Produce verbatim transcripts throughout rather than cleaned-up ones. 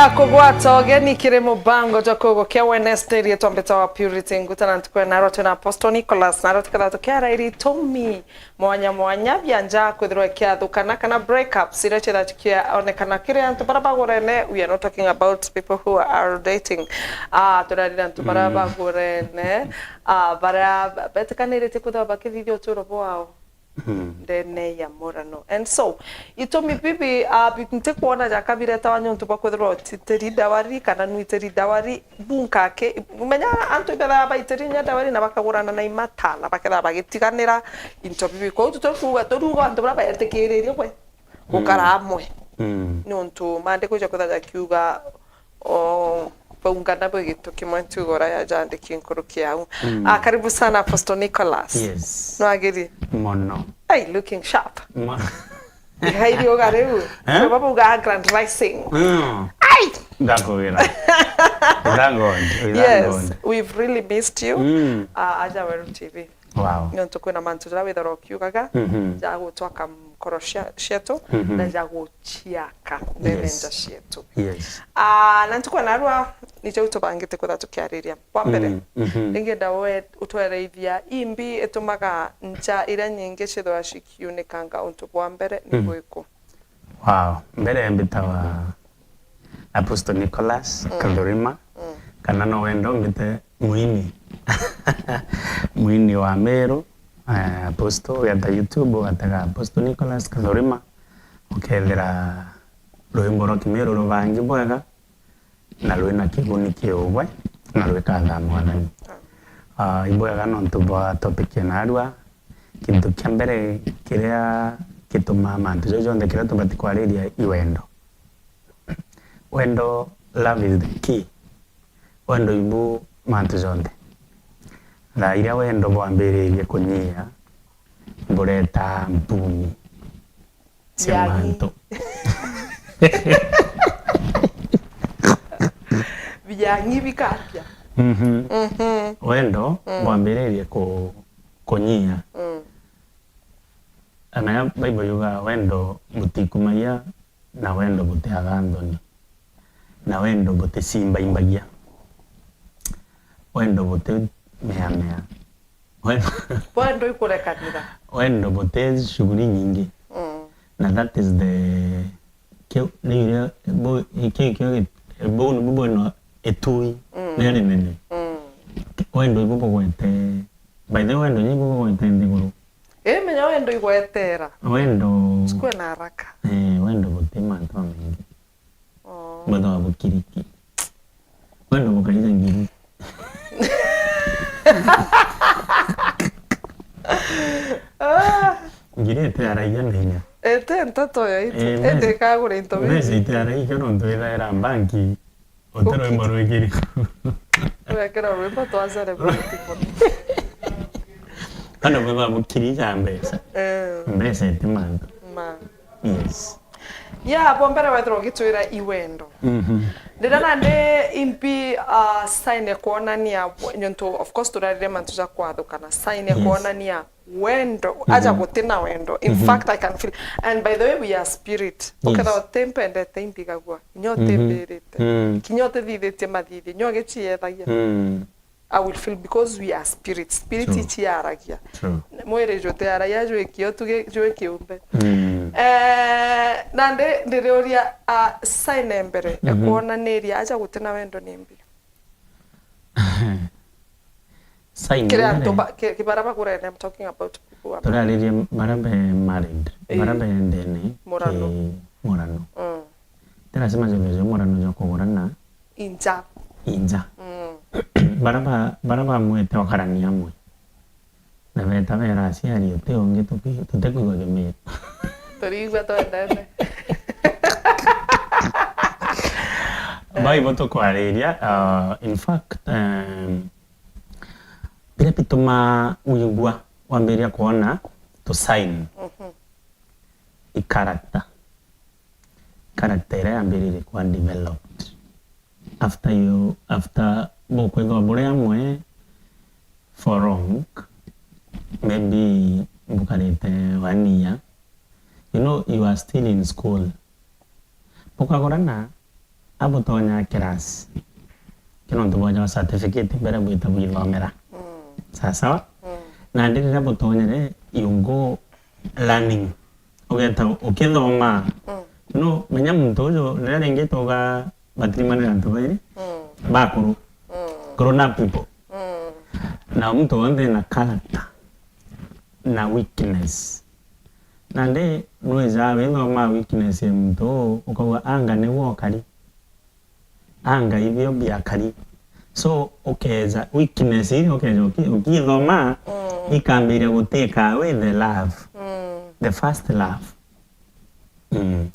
Kugwata ugeni kiri mubango jwa kugukia Wednesday, riitwa mbitawa Purity Nguta, na ntuku ya narua twina Apostle Nicholas, narua tukethirwa tukiarairi itumi mwanya mwanya bia nja kwithirwa ikiathukana kana breakups iria ciithirwa cikionekana kiri antu baria bagurene. We are not talking about people who are dating. Ah, turarira antu baria bagurene, ah, baria betikaniritie kwithirwa bakithithia uturo bwao ndene ya murano. And so, itumi bibi, ah, bi-, ntikwona jakabiretawa niuntu bwa kwithirwa utitiri dawari kana nwitiri dawari. Bunkake, menya antu ibethaga baitiri nya dawari na bakagurana na imata na bakethira bagitiganira into bibi. Kwou tu-, tukuuga, turiuga antu baria baetikiririe gwe gukara amwe. Niuntu maandiko jakwitha jakiuga, o, baungana bwi gintu kimwe, ntiuga uria yajandiki nkuruki yau. Ah, karibu sana, Apostle Nicholas. Yes. Nwagiri? Mono. Hey, looking sharp. Mono. Ihairi uga riu. Eh? Baba bauga grand rising. Mm. Ai! Ndakugira. Thank God. Yes, we've really missed you. Ah, aja Weru T V. Wow. Niuntu kwina mantu jaria withagirwa ukiugaga, ja gutwaka nkoro cia-, cietu, na ja guciaka ndene nja cietu. Yes. Ah, na ntuku ya narua, ni jau tubangite kwithirwa tukiariria. Bwa mbere, ningienda we utwereithia imbi itumaga nja iria nyingi ciithirwa cikiunikanga untu bwa mbere ni bwiku? Wow. Mbere mbitawa Apostle Nicholas Kathurima, kana no wenda umbite Mwini. Mwini wa Meru, eh, Apostle, ugeeta YouTube, ugatega Apostle Nicholas Kathurima, ukethira rwimbo rwa Kimeru rubangi bwega, na rwina kiguni kiugwe, na rwikathaa Mwathani. Ah, ibwega nontu bwa topic ya narua, kintu kia mbere kiria gitumaa mantu jau jonthe kiria tubati kwariria i wendo. Wendo, love is the key. Wendo ibu mantu jonthe. Thaa iria wendo bwambiririe kunyia, bureta mpumi cia mantu. Biang'i bikambia. Mhm. Wendo bwambiririe ku-, kunyia. Ana ya Bible yugaga, "Wendo butikumagia, na wendo butiaga nthoni, na wendo buticimbaimbagia, wendo butimeamea, wendo, wendo ikurekanira, wendo buti shughuli nyingi." Na that is the, kiu ni iria bu-, kiu, kiu, buu nibu bwina itui riria rinene. Wendo ibu bugwete, by the way, wendo nibu bugwete nthiguru. Ii, menya wendo igwetera. Wendo. Usikue na haraka. Eh, wendo buti mantu jamaingi. Oh. Bwethagwa bukiriki. Wendo bukaija ngiri. Ah. Ngiri itiaragia na inya. Iti nteto ya itu. Eh, indi mbeca, ikagura into bingi. Mbeca itiaragia nontu ithaira mbanki. Uti rwimbo rwikiri. Wekira rwimbo twa celebrate mono. Kana bwethagwa bukirija mbeca. Eh. Mbeca iti mantu. Ma. Yes. Ya, bwa mbere wethirwa ugitwira i wendo. Mhm. Ndira nandi impi, ah, sign ya kwonania, nontu, of course, turarire mantu ja kwathukana. Sign ya kwonania wendo, aja guti na wendo. In fact, I can feel. And by the way, we are spirit. Yes. Ukethirwa utimpendete, imbigagua. Kinya utimbirite. Mm. Kinya utithithitie mathithi. Kinya ugiciethagia. Mm. I will feel because we are spirit. Spirit iciaragia. True. Mwiri jutiaragia, jwi kio tu gi-, jwi kiumbe. Mm. Eh, nandi ndiriuria, ah, sign ya mbere ya kwonaniria aja guti na wendo ni mbi? Sign kiri antu ba-, ki-, ki-, bara bagurene, I'm talking about people who are married. Turaririe bara be married, bara be ndene, murano, ki-, murano. Mm. Ti lazima jwethwe jwi murano jwa kugurana. Inja. Inja. Mm. Bara ba-, bara bamwete wakarania amwe. Na beeta beera aciari, uti ungi tuki-, tutikwigua Kimiru. Turiigua twendete. Baibo tukwariria, uh, in fact, um, biria bitumaa wigua wambiria kwona tu sign i character. Character iria yambiririe kuba developed after you, after bukwithwa buri amwe for long, maybe bukarite one year, you know, you are still in school. Bukagurana, abutonya class, kiri untu bwajwa certificate mbere bwita bwithomera. Mm. Sawa sawa? Mm. Nandi riria butonyere, you go learning. Ugeta ukithoma. Mm. No, menya muntu uju, riria ringi tuga batirimanira antu bairi, mm, bakuru. Mm. Grown up people. Mm. Na muntu wonthe ena character na weakness. Nandi nwija withoma weakness ya muntu uu, ukauga, "Anga niwe ukari." Anga ibio biakari. So, ukeja, weakness iria ukeja uki-, ukithoma, mm, ikambiria gutake away the love. Mm. The first love. Mm.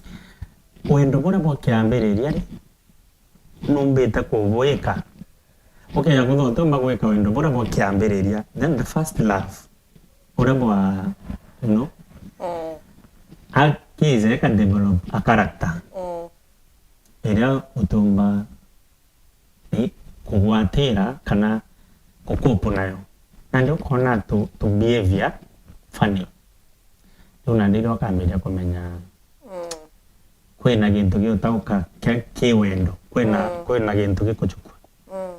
Wendo buria bwa kiambiriria ri, numbite kubwika. Ukeja kwithirwa utiumba gwika wendo buria bwa kiambiriria, then the first love, uria bwa, you know, mm, akija ika develop a character, mm, iria utiumba, i, kugwatira kana gukupu nayo. Nandi ukona tu, tu behavior funny. Riu nandi riria ukambiria kumenya, mm, kwina gintu giutauka ki, ki wendo, kwina, mm, kwina gintu gikuchukua. Mm.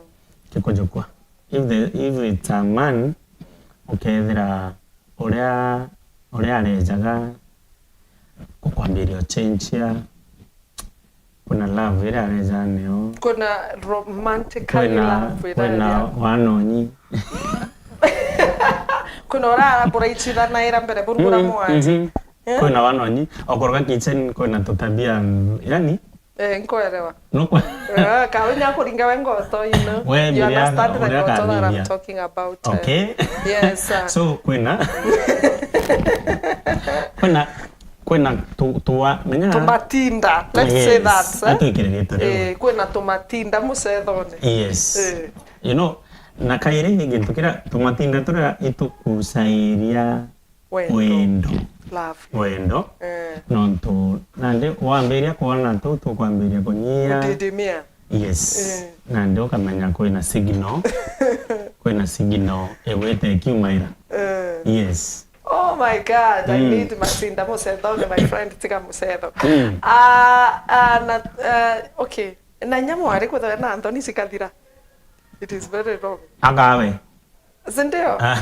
Gikuchukua. If the, if it's a man, ukethira uria, uria arejaga gukwambiria uchenjia, kwina love iria arejaga nayo. Kwina romantically kwina, love iria kwina arejaga. Wanonyi. Kwina uria araburaitithanaira mbere, buru bura, mm, mwaji. Mhm. Eh? Kwina wanonyi, okuruga kitchen, kwina tutabia, mm, yani, eh, nkuelewa. Nukwa- Eh, kawe nya kuringa we ngoto, you know. We, you understand the ngoto that I'm talking about, eh. Okay. Yes, sir. So, kwina, kwina, kwina tu, tuwa, menya. Tumatinda, let's say that, eh. Atwikire ritwa riu. Eh, kwina tumatinda mucethone. Yes. Eh. You know, na kairi gintu kiria tumatinda turia itukusairia wendo. Wendo. Love. Wendo. Eh. Nontu, nandi wambiria kwona tu tukwambiria kunyia. Kudidimia. Yes. Eh. Nandi ukamenya kwina signal. Kwina signal igwite ikiumaira. Eh. Yes. Oh my God, I, mm, need matinda mucethone, my friend, tiga mucetho. Mm. Ah, ah, na, ah, okay. Na inya mwari kwithirwa na nthoni cikathira. It is very wrong. Agawe. Si ndio? Ah.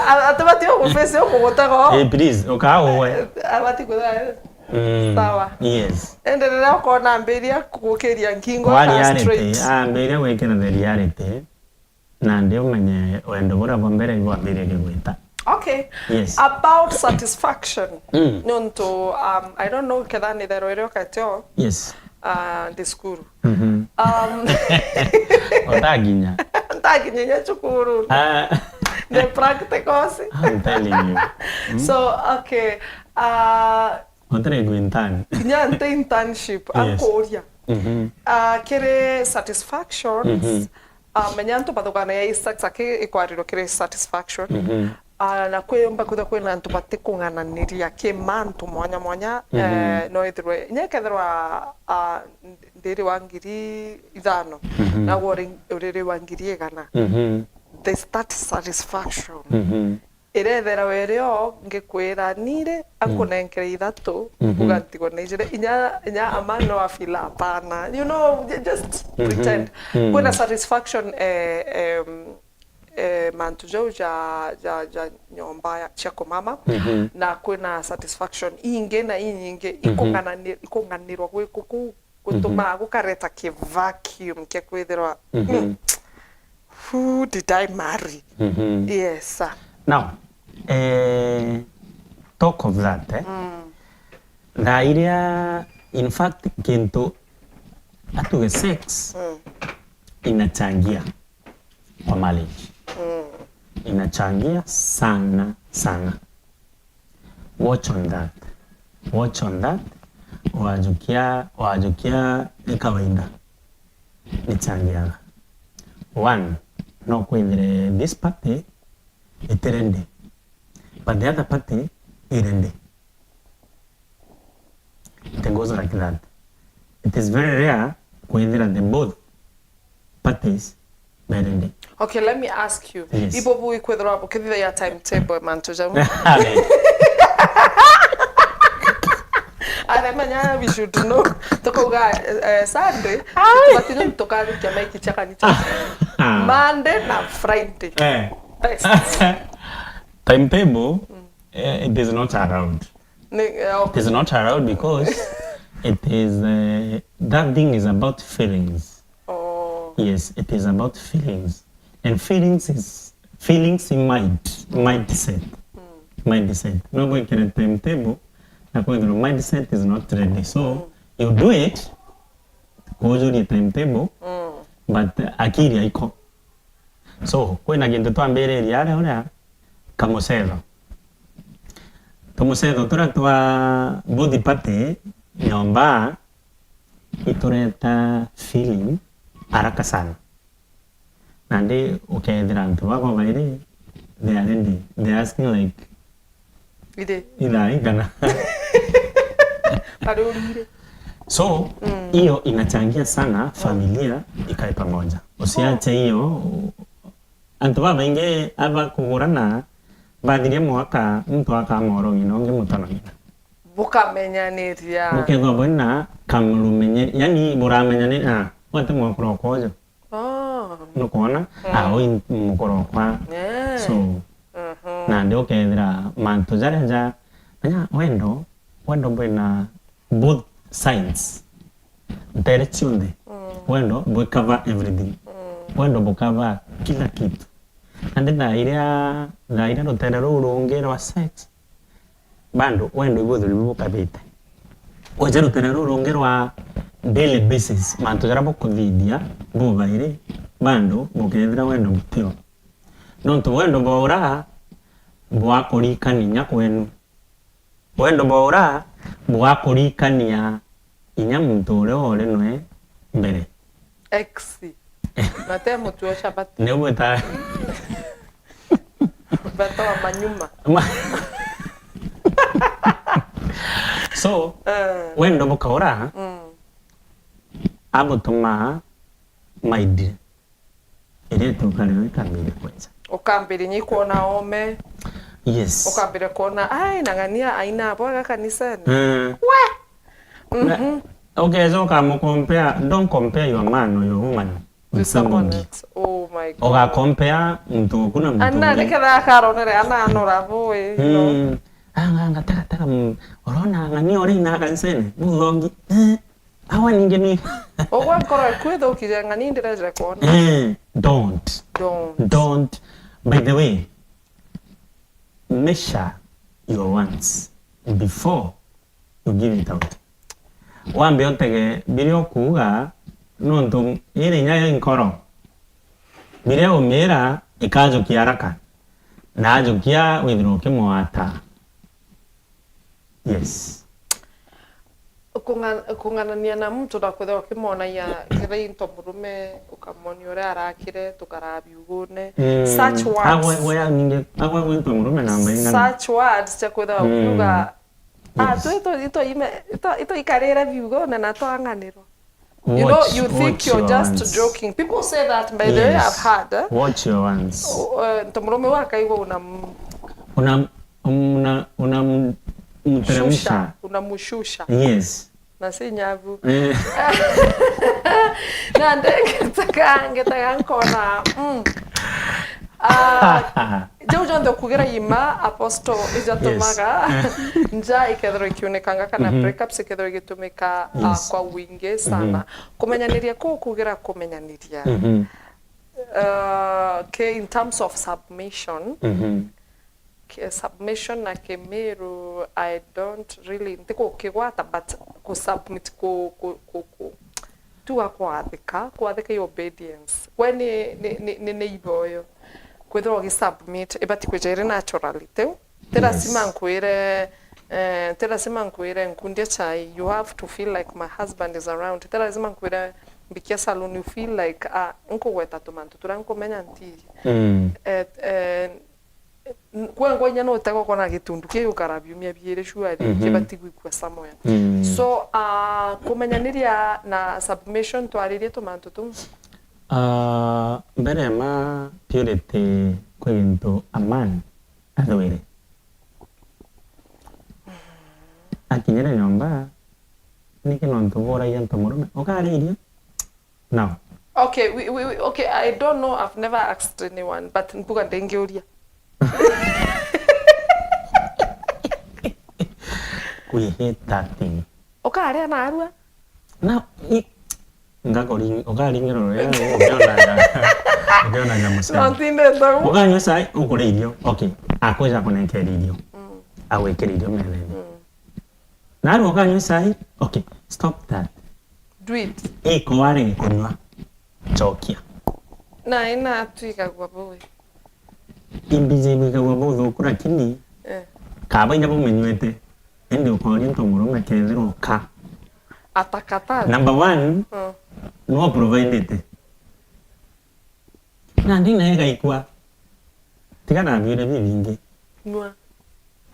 A-, ati bati uguface ukugutaga. Eh, please, ukague. Abati kwithirwa, mm, sawa. Yes. Indi riria ukona ambiria kugukiria ngingo, kwa reality, straight. Ambiria gwikira the reality, nandi umenye wendo buria bwa mbere ibwambirie kigwita. Okay. Yes. About satisfaction. Mm. Nontu, um, I don't know ketha ni thero iria uketio. Yes. Ah, ndi cukuru. Mhm. Um, utakinya. Ntakinya inya cukuru. Ah. The practicals. I'm telling you. Mm. So, okay. Ah, utire ku intern. Kinya nte internship, yes, ankuria. Mhm. Ah, kiri satisfactions. Mhm. Ah, menya antu bathukanagia i sex, aki ikwarirwa kiri satisfaction. Mhm. Ah, na kwi, yumba kwithirwa kwina antu batikung'ananiria ki mantu mwanya mwanya, mhm, eh, no ithirwe, inya ikethirwa, ah, ndiri wa ngiri ithano, mhm, na gwe uri, uriri wa ngiri igana. Mhm. There's that satisfaction. Mhm. Irethera werio ngikwira niri, mhm, ankunenkere ithatu, mhm, mbuga ntigwe na ijiri. Inya, inya ama no afila hapana. You know, ju-, just, mhm, pretend. Mhm. Kwina satisfaction, eh, em, eh, mantu jau ja, ja, ja nyomba ya, cia kumama, mhm, na kwina satisfaction ingi na inyingi, mhm, ikung'anani-, ikung'anirwa gwi kuku, gutumaa, mhm, gukareta ki vacuum kia kwithirwa, mhm, mm, who did I marry? Mhm. Yes, sir. Now, eh, talk of that, eh? Mm. Thaa iria, in fact, kintu atuge sex, mm, inachangia kwa marriage. Mm. Inachangia sana, sana. Watch on that. Watch on that. Wajukia, wajukia ni kawaida. Nichangiaga. One, no kwithire this party iti ready, but the other party i ready. It goes like that. It is very rare kwithira the both parties be ready. Okay, let me ask you. Yes. Ibo bui kwithirwa bukithithagia timetable mantu jau? Amen. Aremenya we should know. Tukauga, eh, eh, Sunday, tubati nontu tukarikia maiki cia kanitha. Monday na Friday. Eh. Best. Timetable, eh, it is not around. Ni, eh, okay. It is not around because it is, eh, that thing is about feelings. Oh. Yes, it is about feelings. And feelings is, feelings in mind, mindset. Mindset. No gwikira timetable, na kwithirwa mindset is not ready. So, you do it, kujuria timetable, but akiri aiko. So, kwina gintu twambiririe aria uria, kamucetho. Tumucetho turia twa both party nyomba itureta feeling haraka sana. Nandi ukethira antu baba bairi, they are ready. They are asking like, Iri. Ithaa igana. Bari urire. So, hiyo inachangia sana familia ikae pamoja. Usiache hiyo, antu babaingi abakugurana, bathiria mwaka, muntu akamorogina ungi mutanamina. Bukamenyaniria. Bukethwa bwina kamurumenye, yani buramenyani, ah, wate mwakura okwojo. Oh. Nukwona? Ah, ui mukuru okwa. Yeah. So, nandi ukethira mantu jaria ja, menya wendo, wendo bwina both sides. Ntere cionthe. Wendo bwi cover everything. Wendo bu cover kila kitu. Nandi thaa iria, thaa iria rutere ruu rungi rwa sex, bado wendo ibwithirwe bukabite. Oja rutere ruru rungi rwa daily basis, mantu jaria bukuthithia bubairi, bado bukethira wendo butio. Nontu wendo bwaura, bwakurikania inya kwenu. Wendo bwaura, bwakurikania inya muntu uria uri nwe mbere. Ex. Na te mutu wa chabati. Niu bwita Batoa manyuma. Ma- So, eh, wendo bukaura, mm, abutuma maidi iria tukareo ikambire kwenja. Ukambire nyi kuona ome. Yes. Ukambire kuona, ai, na ng'ania aina abwaga kanisene. Mm. We! Na, mhm, ukeja ukamukompea, don't compare your man or your woman with someone else. Oh my God. Ugakompea muntu uku na muntu ungi. Ana niketha akaronere ana anora bui, no? Mm. Anga, anga, tega, tega, mm, urona ng'ania uria ina kanisene, muthongi. Eh, awa ningi ni. Ugwa nkoro iku ithukije ng'ania ndirejire kuona. Eh, don't. Don't. Don't. By the way, measure your wants before you give it out. Wambe utege biria ukuuga, nontu iri inya ya nkoro. Biria umira ikajukia haraka, na ajukia withirwa ukimwata. Yes. Kung'an-, kung'anania na muntu na kwithirwa ukimwonagia kethira into murume, ukamwonia uria arakire, tukaraa biugune. Mm. Such words. Agwe, gwe ya ningi, agwe gwe into murume namba ing'ana. Such words cia kwithirwa, mm, ukiuga, ah, yes, tu, itu, itu ime, itu, itu ikarire biugune na twang'anirwa. You know, watch, you think watch you're your just ones. Joking. People say that, by the way, yes, I've heard, eh? Watch your ones. Uh, nto murume wakaigwa una m-, una, una, una m-, mteremsha. Shusha, unamushusha. Yes. Na si nyabu. Eh. Na ndengetaga, ngetaga nkona, mm. Ah, jau jonthe ukugira ima, Apostle, ijatumaga, yes, nja ikethirwa ikiunekanga kana, mhm, breakups ikethirwa igitumika, ah, yes, kwa wingi sana. Mhm. Kumenyaniria kuu kugira kumenyaniria. Mhm. Uh, ke in terms of submission, mhm, ke submission na Kimiru, I don't really, ntikukigwata, but kusubmit ku, ku, ku, ku, tuga kwathika, kwathika i obedience. We ni, ni, ni, ni, ni iboyo. Kwithirwa ugisubmit, ibati kwija iri naturally, tiu? Ti lazima, yes, nkwire, eh, ti lazima nkwire nkundie chai, you have to feel like my husband is around. Ti lazima nkwire mbikia salon, you feel like, ah, nkugweta tumantu turia nkumenya nti. Mm. Eh, eh, n-, kwe ngwa inya no utega ukona gitundu kiu ukara biumia biiri surely, mhm, kibati gwikua somewhere. Mm. So, ah, kumenyaniria na submission twaririe tumantu tuu. Ah, mbere ma purity kwi gintu a man athwire. Akinyire nyomba, Niki nontu buragia ntomurume? Ukaria irio? No. Okay, we, we, we, okay, I don't know, I've never asked anyone, but mbuga ndingiuria. We hate that thing. Ukaria narua? Na, i-, ngakori-, ukaringirwa rwega, ukionanga, ukionanga musemo. No, ntindete u. Ukanyua cai, ukure irio. Okay, akwija kunenkera irio. Mm. Agwikira irio methene. Mm. Narua ukanyua cai, okay, stop that. Do it. Iko warege kunyua, chokia. Na ina twigagwa bui. Imbiji bwigagwa buthuku, lakini Eh. kaba inya bumenywete, indi ukoria ntomurume kethirwa ka. Atakata. Number one, Mm. no providete. Nandi naye gaikua. Tiga na biure bibingi. Nyua.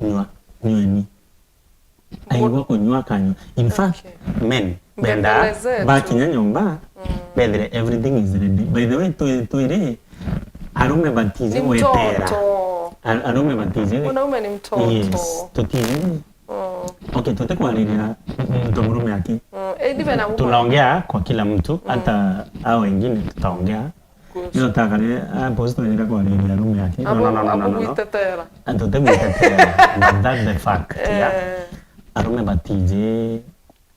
Nyua. Nyueni. Aigua kunyua akanyua. In fact, Okay. men, benda, Mbembeleze tu. bakinya nyomba, Mm. bethire everything is ready. By the way, twi-, twiri, arume batiji Ni gwetera. mtoto. Ar-, arume batiji. Mwanaume ni mtoto. Yes, tutiji. Mm. Okay, tutikwariria mtu murume aki. Mm. Eh, ndivyo na mume. Tunaongea kwa kila mtu, Mm. hata hao wengine tutaongea. Good. Ni utakare, ah, post wira kwariria arume aki. No, no, no, no, no, no. Abu-, abugwitetera. Antu te gwitetera, but that's the fact, yeah? Eh. Arume batiji,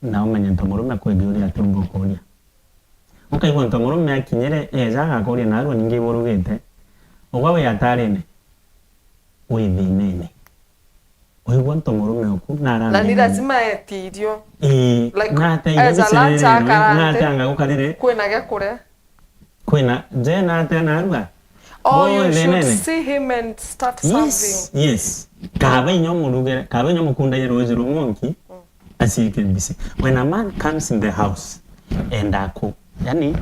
na umenye ntu murume kwi biuria atiumba ukuria. Ukaigua ntu murume akinyire, eja agakuria narua ningi iburugite. Ugwa wi atarine, wi thinene. Uigua ntu murume uku, na Na ni aramenya. lazima etie irio. Ii, Like, na ate irio eja lunch bicerere, akarante. na ate anga gukarire. Kwina gia kuria. Kwina, je na ate narua. Oh, you Boy, should nene. see him and start Yes, serving. yes. Kaba inya umurugire, kaba inya umukundagia ruuji rumwe nki, Mm. acike mbisi. When a man comes in the house, enda ku, yani,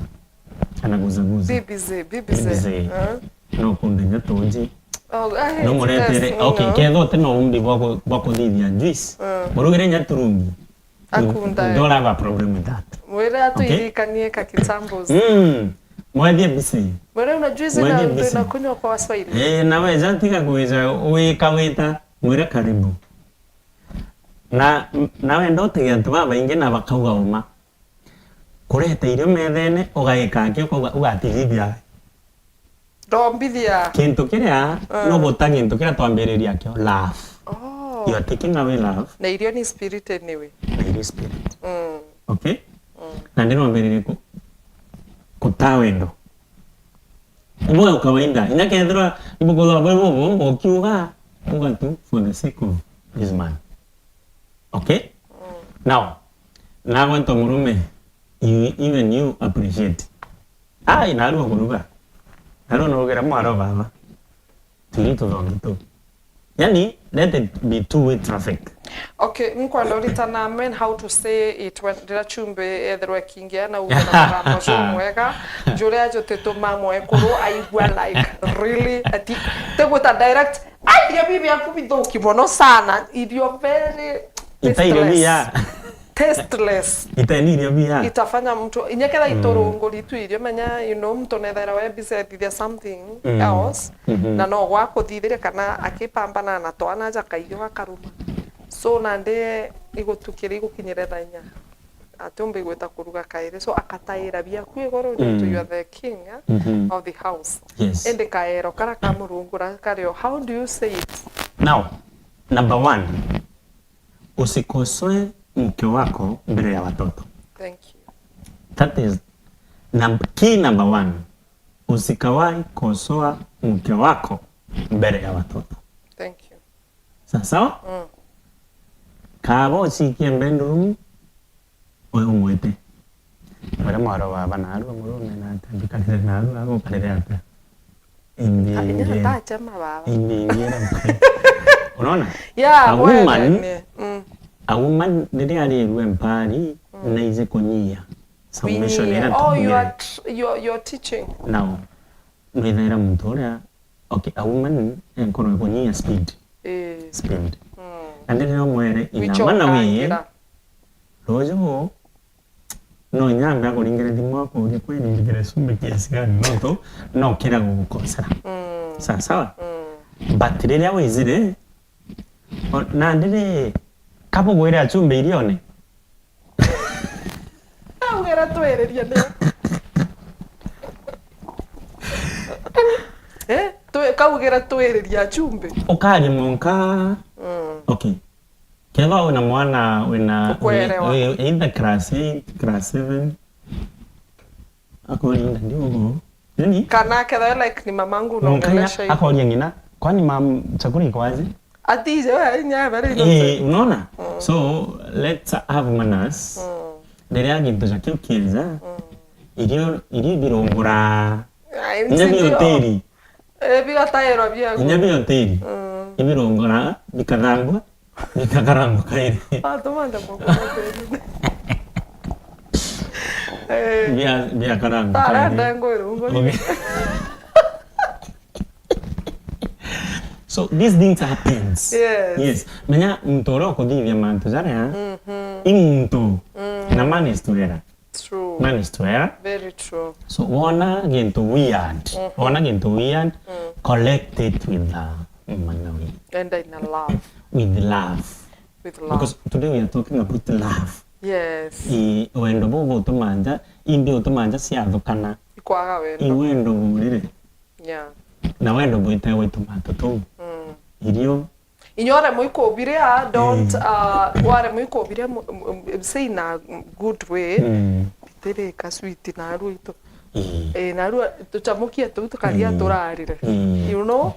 anaguzaguza. Be busy, be busy. Busy. Huh? No kundagia tuuji. Oh, ah, No muretere, yes, okay, no. kethwa uti na umbi bwa ku-, bwa kuthithia juice. Mm. Murugire inya turungi. Akunda. Don't have a problem with that. Mwire Okay? aturirikanie ka kitambo's. Mm. Mwethie busy. Mwire una juice Mwethie na busy. na kunywa kwa Waswahili. Eh, na weja tiga kwija wika wita, mwire karibu. Na, na wenda utege antu babaingi na bakauga uma. Kureta irio methene, ugaika aki, ukauga, ugatigithia. Ndombithia. Kintu kiria, Ah. no guta gintu kiria twambiriria kio, love. Oh. You are taking away love. Na irio ni spirit anyway. Na irio spirit. Mm. Okay? Mm. Na ndi no mbiririe ku-, kuta wendo. Umwe wa kawaida. Inya kethirwa ibukuthwa bwe bo bo ukiuga, uga tu for the sake of this man. Okay? Mm. Now, nawe nto murume, you, even you appreciate. Ai, narua kuruga. Narua nurugire mwaro baba. Tiri tuthongi tu. Yani, let it be two-way traffic. Okay, nkwenda uritana men how to say it when rira chumbi ethirwa kingia na uga na mugambo jumwega. Juria jutituma mwekuru aigua like, really? Ati, tegwita direct, "Ai, irio bibi yaku bithuki mono sana." Irio very Ita irio tasteless. biya. Tasteless. Ita ni irio biya. Itafanya mtu, inya ketha Mm. iturunguri tu irio, menya, you know, mtu nethera we busy ethithia something Mm. else, Mhm. na no gwa kuthithiria kana akipambana na twana aja kairio gakaruma. So, nandi igutukire igukinyire thaa inya. Atiumba igwita kuruga kairi. So, akataira biaku iguru, Mm. nontu you are the king, eh, Mhm. of the house. Yes. Indi kaero kara ka Murungu ra-, kario, how do you say it? Now, number one, usikosoe mke wako mbele ya watoto. Thank you. That is num-, key number one. Usikawahi kosoa mke wako mbele ya watoto. Thank you. Sawa sawa? Mm. Kaba ucikie bedroom, we umwite. Wira mwaro baba narua murume na ati, "Ndikarire narua, agukarire atia?" Imbi Ati, ingi. Ndachema baba. Imbi ingi. Unaona? Yeah, A woman, wewe ni, mm. a woman, riria arirue mpari, Mm. naije kunyia. Submission Kunyia. ira Oh, you ntumire. are tr-, you are, you are teaching. Now, nwithaira muntu uria, okay, a woman enkorwe kunyia speed. Eh. Speed. Mm. Na ndi no mwere ina Wicho mana wiye. kangira. Ruju, no nyambe akuringire thimu akurie, "Kweli mbigire cumbi kiasi gani?" Nontu no kira gugukosera. Mm. Sawa sawa? Mm. But riria wizire, o-, nandi ri, kabugwire achumbe irione. Twiriria ni. Eh? Twi-, kaugira twiriria chumbi. Ukaria mwanka. Mm. Okay. Kethwa wina mwana, wina, Ukwerewa. wi-, wi-, either class eight, class seven. Akorinda ndi uguo. Nini? Kana kethwa, like, ni mamangu Mwanka nya unaongelesha hivi. Akoria ng'ina, "Kwani mam, chakula iko aje?" Ati, je, we, nya, very Eh, innocent. Unaona? Mm. So, let's have manners. Mm. Riria gintu ja kiu kienja, Mm. irio, irio birungura. Ai, Inya ndio. Bi hoteli. Eh, bigatairwa biaku. Inya bi hoteli. Mm. Ibirungura, bikathambua, bikakarangwa kairi. Watu manda kwa hoteli. Eh. Bia, bia karangwa kairi. Tarenda ngwirungu. Okay. So, these things happens. Yes. Yes. Menya muntu uria ukuthithia mantu jaria, Mhm. i muntu Mm. na man is to error. True. Man is to error. Very true. So, wona gintu weird, Mhm. wona gintu weird, Mm. collect it with, uh, manawi. Enda in a love. With love. With love. Because today we are talking about love. Yes. I wendo bubu utumanja, imbi utumanja ciathukana. Ikwaga wendo. I wendo burire. Yeah. Na wendo bwite gwitu mantu tuu. Mm. Irio. Inya uremwe ikubiria, don't, Mm. uh, waremwe ikubiria mu-, mu-, mu-, say in a good way. Mm. Bitirika sweet na aru itu. Mm. Eh, na aru tuchamukie tu tukaria Mm. turarire. Mm. You know?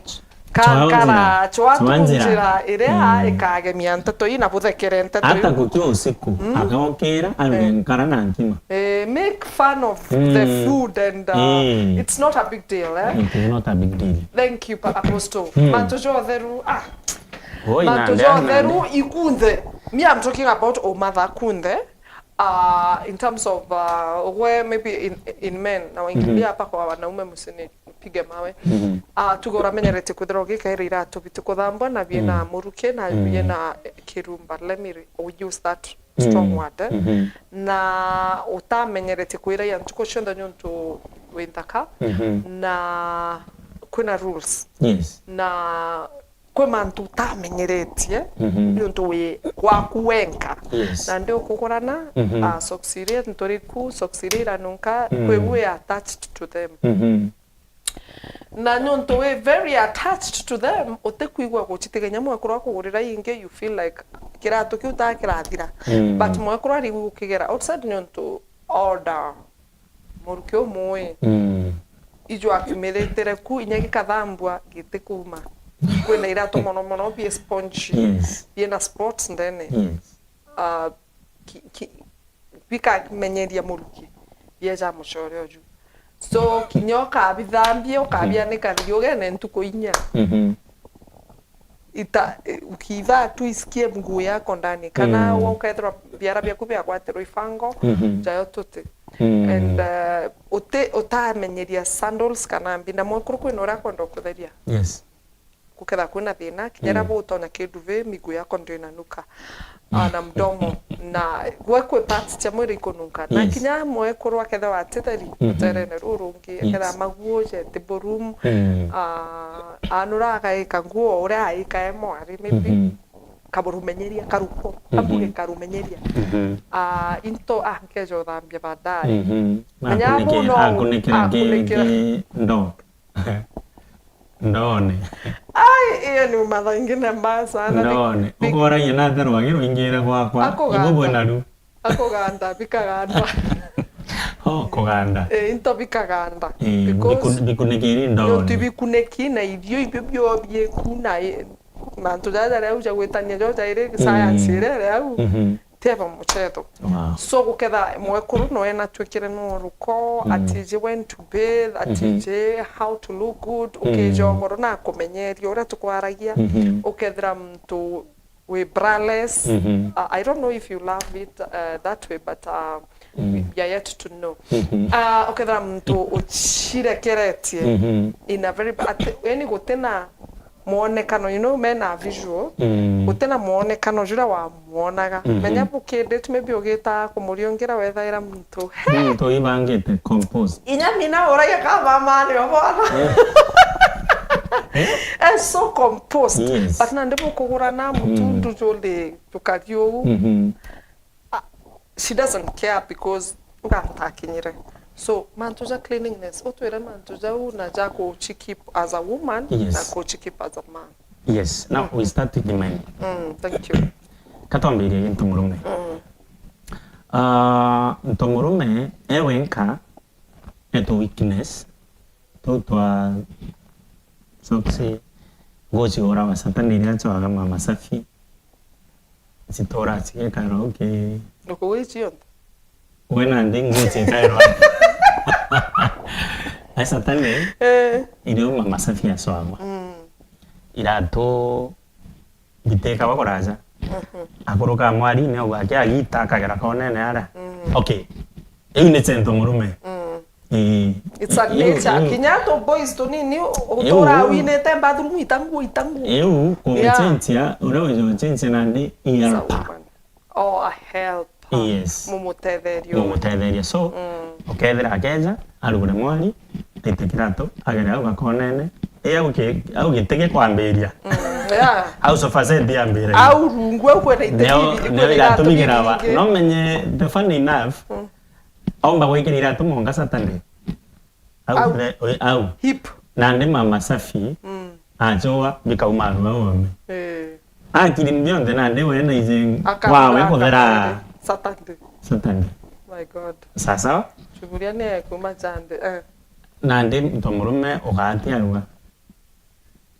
Chwa Kankara, njira. Chwa tu Chwa njira. njira iria Mm. ikagemia nteto ii na buthekere nteto Hata ii. Gukiwa usiku, Mm. akaokera, Eh. ankara na nkima. Eh, make fun of Mm. the food and, uh, Mm. it's not a big deal, eh? It is not a big deal. Thank you, Pa-, Apostle. Mm. Mantu ja utheru, ah, Oi, mantu nande, ja utheru nande. Ikunthe. Me, I'm talking about umatha kunthe. Uh, in terms of, uh, where maybe in, in men, na waingilia Mhm. hapa kwa wanaume msini pige mawe. Mhm. Ah, tuge uramenyerete kwithirwa ugikaira iratu bitikuthambwa na biena Mm. muruki na Mm. biena kirumba. Let me re-, use that strong Mm. word, eh? Mhm. Na utamenyerete kwira ya ntuku cionthe niuntu wi nthaka Mhm. na kwina rules. Yes. Na kwi mantu utamenyeretie Mhm. niuntu wi gwaku wenka. Yes. Na ndi ukugurana, Mhm. ah, socks iria nturiku, socks iria iranunka, Mm. kwi we attached to them. Mhm. Na niuntu wi very attached to them, utikwigua gucitigenya mwekuru akugurira ingi, you feel like kiratu kiu taa kirathira. Mm. But mwekuru arigua gukigera outside niuntu order. Muruki umwe. Mm. Iju akiumiritire ku, inya gikathambua, gitikuma. Kwina iratu mono mono, bie sponge, Yes. biena spots ndene. Yes. Ah, ki-, ki-, bikamenyeria muruki, bieja mucore uju. So, kinya ukabithambia, ukabianika riugene ntuku inya. Mhm. Ita, ukitha tu isikie mguu yako ndani. Kana Mm. ukethirwa biara biaku biagwatirwa ifango, Mhm. jayo tuti. Mm. And, uh, uti-, utamenyeria sandals kana mbi. Na mwekuru kwina uria akwenda kutheria. Yes. Gukethira kwina thina, kinya Mm. riria bugutonya kinduvi, miguu yako ndio inanuka. Ah, na mdomo. Na gwe kwi parts cia mwiri ikununka. Na Yes. kinya mwekuru akethirwa atitheri, Mhm. ruterene ruru rungi, Yes. akethira maguo jeti burum, Mm. ah, anura agaika nguo uria aika e mwari, maybe. Mhm. Kaburumenyeria, karuko, Mhm. ambuge karumenyeria. Mhm. Ah, into, ah, nkeja uthambia baadaye. Mhm. Menya Akunikira, muno, akunikira ki, akunikira. ki ndo. Ndone. Ai, iyo ni matha ingine mbaya sana. Ndone. Bi-, bi-, Ukoragia na atherwa agirwa ingire gwakwa. Akuganda. Ibo bwena ru. Akuganda, bikaganda. Oh, kuganda. Eh, into bikaganda. Eh, Because biku-, bikuniki iri ndone. Nontu bikuniki na irio ibio bio bieku na i-, mantu jaja jaria jau ja gwitania jo jairi science Mm. iria iri au. Mhm. Teba mucheto. Wow. So guketha mwekuru no ena twikire no ruko, Mm. atiji when to bathe, Mhm. atiji how to look good, Mm. ukija ugoro na kumenyeria uria tukwaragia, Mhm. ukethira muntu wi braless. Mhm. Uh, I don't know if you love it, uh, that way, but, uh, Mm. we are yet to know. Mhm. Uh, ukethira muntu ucirekeretie Mhm. in a very, at, yani gutina mwonekano, you know, mena visual, Mm. gutina mwonekano juria wamwonaga. Mhm. Menya bukindit maybe ugita kumuriungira wethaira muntu. Muntu ibangite compose. Inya mina uragia ka mama ni obona. Yeah. Eh, so composed. Yes. But nandi bukugurana mutundu Mm. juli tukari uu. Mhm. Ah, she doesn't care because Nga ntakinyire. So, mantu ja cleanliness, utwire mantu jau na ja kuchikeep as a woman, yes, na kuchikeep as a man. Yes, now we start with the men. Mm, thank you. Katwambirie gintu murume. Mm. Ah, nto murume e wenka eto weakness, tou twa socks, nguo ciurawa Saturday iria acoaga mama safi, citura cigekara uki. Nukugu icio nthe? We nandi nguo ciekairwa. A Saturday, eh, irio mama safi acoagwa. Mm. Iratu bitikagwa kuraja. Mhm. Akuruka mwari ni auga aki agita akagera konene ara. Mm. Okay. Iu ni cento murume. Mm. Ii. It's a nature. Kinya tu boys tunini utura winite bathroom itangu itangu. Iu kucenjia, uria wija ucenjia nandi i helper. Oh, a helper. Yes. Mumutetheria. Mumutetheria. So, mm, ukethira akeja, arugure mwari, aite kiratu, agere au gakonene. E au ki-, au gitege kwambiria. Mm, yeah. Au sofa set yambire. Au rungu au kwenda ite nio, bibi, nio iratu bigerawa. No menye, the funny enough, mm, aumba gwikira iratu monga Saturday. Au. Au. Hip. Nandi mama safi, mm, achoa bikauma arua ome. Eh. Akiri bionthe nandi we na ije kwawe kuthera Saturday. Saturday. My God. Sawa sawa? Shughuli ni ya kuma chande. Eh. Nandi mtu murume ugati arua.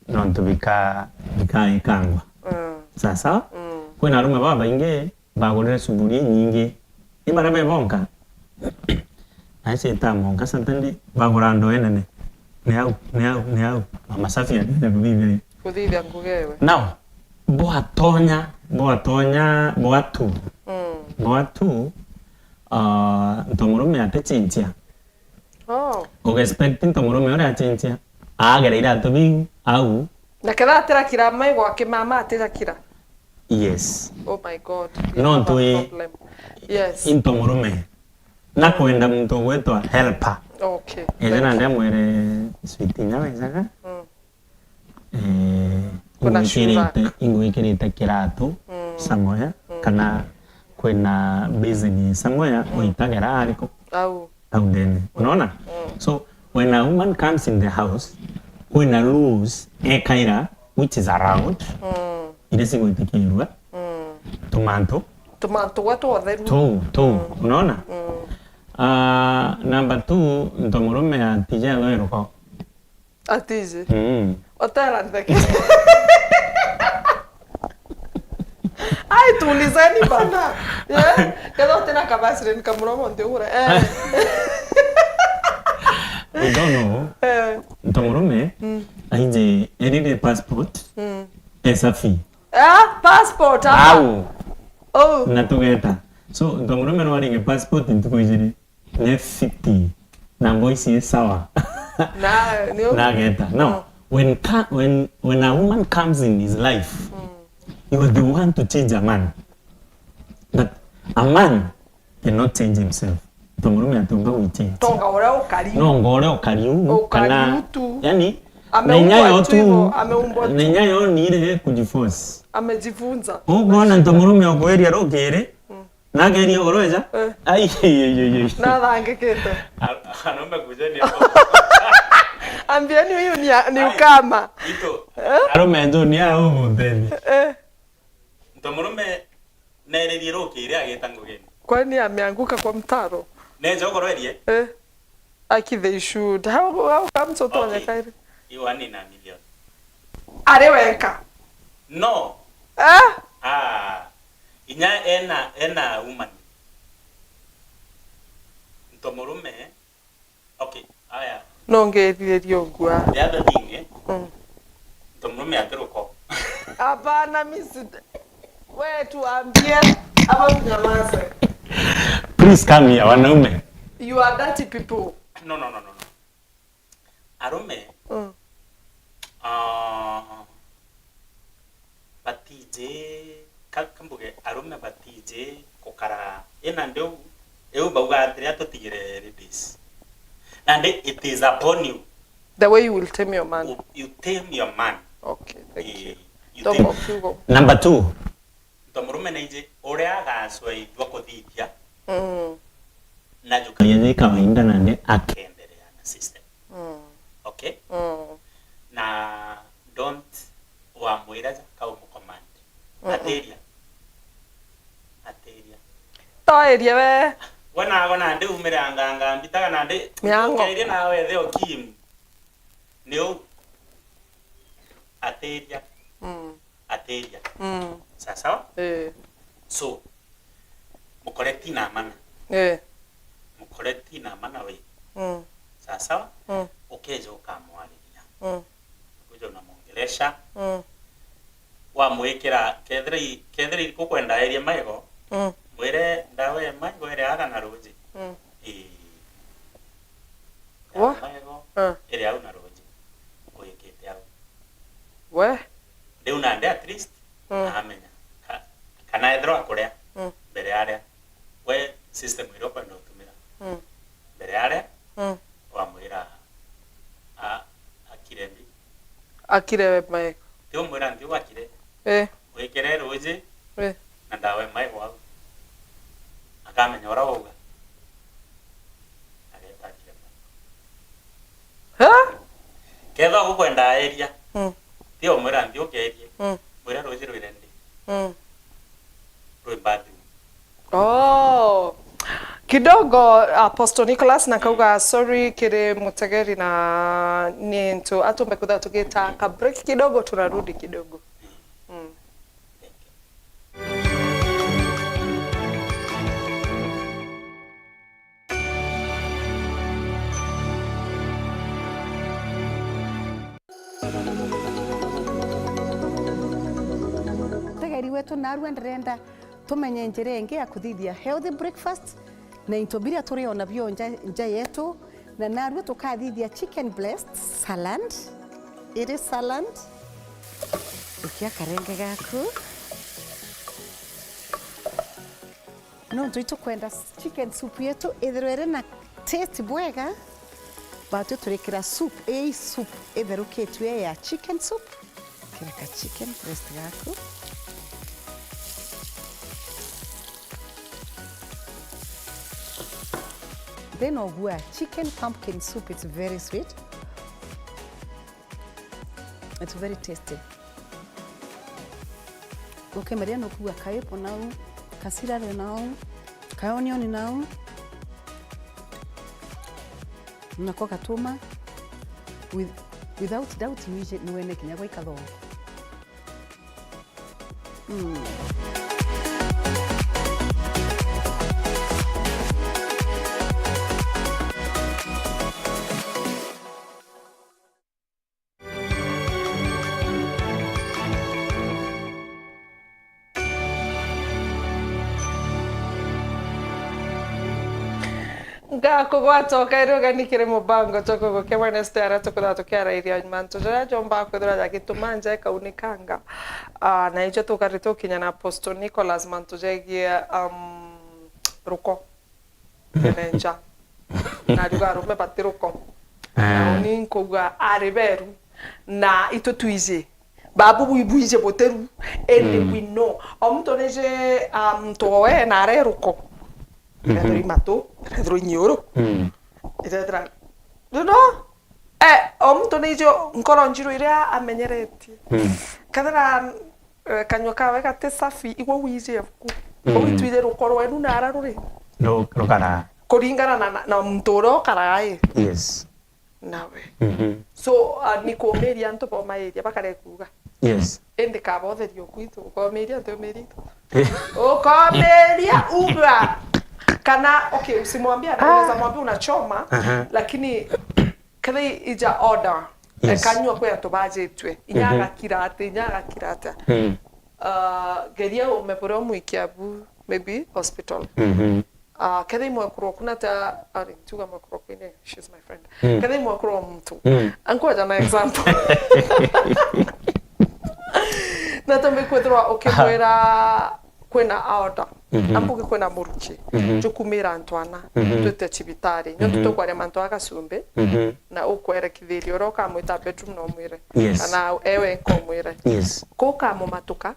Nontu bika-, bikaikangwa. Mm. Sawa sawa? Mm. Kwina arume babaingi bagurire suburia inyingi. Ni baria be bonka. Acio ita monka Saturday bagura ndoo inene. Ni au, ni au, ni au. Mama safi anene kuthithia. Kuthithia ngugewe. Now, bwatonya, bwatonya, bwatu. Mm. Bwatu, ah, nto murume atichinchia. Oh. Ugexpect nto murume uria achinchia. Agera iratu biu, au. Na ketha atirakira mai gwake mama atirakira. Yes. Oh my God. We have a problem. Yes. Into murume. Na kwenda muntu ugwitwa helper. Okay. Eja na ndamwire sweet nya wejaga. Mm. Eh, ingwikirite, ingwikirite kiratu somewhere, kana kwina basin somewhere, uitagera ariku? Au. Au ndene. Unaona? Mm. So, when a woman comes in the house, kwina rules ekaira, which is allowed, mm, iria cigwitikirua, mm, tumantu. Tumantu gwa twotheru. Tuu, tuu. Mm. Unaona? Mm. Ah, number two, nto murume atija eruko. Atiji. Mm. Otela ndeke. Ai, tulizeni bana. Yeah. Ketha utina ka Vaseline ka muromo nthi ugure. Eh. We don't know. Eh. Nto murume, mm, aije erire passport, mm, e safi. Ah, passport, apa. Au. Oh. Na tugeta. So, nto murume no aringe passport ntuku ijiri. Ni fiti. Na mboisi i sawa. Na, ni u- Nageta. No. Mm. When ca-, when, when a woman comes in his life, mm, you are the one to change a man. But a man cannot change himself. To murume atiumba gwichange. Tonga uria ukari u. Nonga uria ukari u, ukari kana u tu. Yani, ameumbwa nenya yo tu, tu, ameumbwa tu. Nenya yo ni ile kujiforce. Amejifunza. Ukwona nto murume okweria rukiri, mm. Nageria ugoro eja? Eh. Ai, ai, ai, ai, ai. Nathangikite. A-, araume kujeni hapo. Ambieni huyu ni a-, ni ukama. Ito. Eh? Araume njo ni a umutheni. Eh. Nto murume nererie rukiri ageta ngugeni. Kwani ameanguka kwa mtaro? Neja ugoro erie? Eh. Aki they should. How, how comes utonye kairi? Okay. You one in a million. Ari wenka. No. Ah? Ah. Inya ena, ena woman. Nto murume. Okay, aya. No ngethiririe ugua. The other thing, eh? Mm. Nto murume atiruko. Hapana, mi si-, we tuambie, ama tunyamaze. Please come here, wanaume. You are dirty people. No, no, no, no, no. Arume, mm, ah, batiji, ka-, kambuge, arume batiji gukara. Ina ndiu, iu bauga atiri, atutigire ladies. Nandi it is upon you. The way you will tame your man. You, you tame your man. Okay, thank you. Eh, you tame. Number two. Nto murume naiji uria agacwaithua kuthithia. Mm. Najukania ni kawaida nandi akenderea na system. Mm. Okay? Mm. Na don't wamwira ja ka umucommand. Mm-mm. Atiria. Atiria. Toirie we. We nago nandi umire anganga mbitaga nandi. Miango. Ukairie nawe the Okim. Ni u. Atiria. Mm. Atiria. Mm. Sawa sawa? Eh. So, mucollect na mana. Eh. Mucollect na mana we. Mm. Sawa sawa? Mm. Ukeja ukamwariria. Mm. Kuja unamwongelesha. Mm. Wamwikira, kethira i-, kethira ikukwenda erie maigo, mm, mwire ndawa ya maigo iri aga na ruji. Mm. Ii. Wa? Ndawa ya maigo, ah, iri au na ruji. Wikite au. We? Riu nandi at least, mm, amenya. Ka-, kana ethirwa akuria, mm, mbere aria. We system iria ukwenda utumira. Mm. Mbere aria, mm, wamwira, a-, akire mbi. Akire we maigo. Ti umwira nthi ugakire. Eh. Wikire ruji, eh, na ndawa ya maigo au. Akamenya uria wauga. Ageta akire maigo. Ha? Kethira ugukwenda aeria, mm, ti umwira nthi ukerie. Mm. Mwira ruji rwire ndi. Mm. Rwi bathroom. Oh. Kidogo, Apostle Nicholas, na kauga sorry kiri mutegeri na ni ntu atumbe kwithirwa tugita ka break kidogo, tunarudi kidogo. Mm. Mutegeri wetu, narua ndirenda tumenye njira ingi ya kuthithia healthy breakfast, na into biria turiona bio nja, nja yetu, na narua tukathithia chicken breast salad. Iri salad. Ikia karenge gaku. Nontu itukwenda chicken soup yetu ithirwe iri na taste bwega, batwi turikira soup, ii soup itherukitue ya chicken soup. Kira ka chicken breast gaku. Then ogua chicken pumpkin soup, it's very sweet. It's very tasty. Ukimeria nukua ka apple nau, ka celery nau, ka onion nau, nako gatuma. With-, without doubt, niwije-, niwene kinya gwa ikathongo. Mm. Ngakugwata ukairi ugeni kiri mubango tukugukia Wednesday, aria tukwithirwa tukiarairia mantu jaria jomba kwithirwa jagituma nja ikaunikanga. Ah, na ijo tukari tukinya na Apostle Nicholas mantu jegie, um, ruko. Kene nja. Na ariuga arume bati ruko. Ah. Na uni nkauga ari beru. Na itwe twiji. Babu bwi-, bwiji butiru. Indi, mm, we know. O muntu niji, ah, muntu owe na are ruko. Mhm. Ethirwa i matu, ethirwa i nyiuru. Mm. Ethirwa, you know? Eh, o muntu niji nkoro njiru iria amenyeretie. Mm. Kethira eh, kanyua kawe gati safi, igwe wiji ebuku. Mm. Ugwitwire ruko rwenu na ara ruri. Ru-, rukara. Kuringana na, na, na muntu uria ukaraga i. Yes. Nawe. Mhm. So, ah, ni kumiria antu bomairia bakare kuuga. Yes. Indi kaba utherio kwitu, ukomiria antu umiria itu. Eh. Ukomiria uga. Kana, okay, usimwambie, ah, unaweza mwambia unachoma, aha, lakini Kethira ija order, yes, ekanyua kwi antu bajitue, inya, mhm, agakira atia, inya agakira atia. Mm. Ah, geria ume buria umwikia bu, maybe hospital. Mhm. Ah, kethira imwekurwa kuna ta, ari, ntiuga mwekurwa kwine, she's my friend. Mm. Kethira imwekurwa muntu. Mm. Ankwaja na example. Na tambe kwethirwa ukimwira kwina order. Mhm. Ambuge kwina muruki. Mhm. Njukumira antu ana. Mhm. Twite cibitari. Nontu, mhm, tukwaria mantu a gacumbi. Mhm. Na ukwerekithiria uria ukamwita bedroom na umwire. Yes. Kana ewe nkomwire. Yes. Ko ukamumatuka,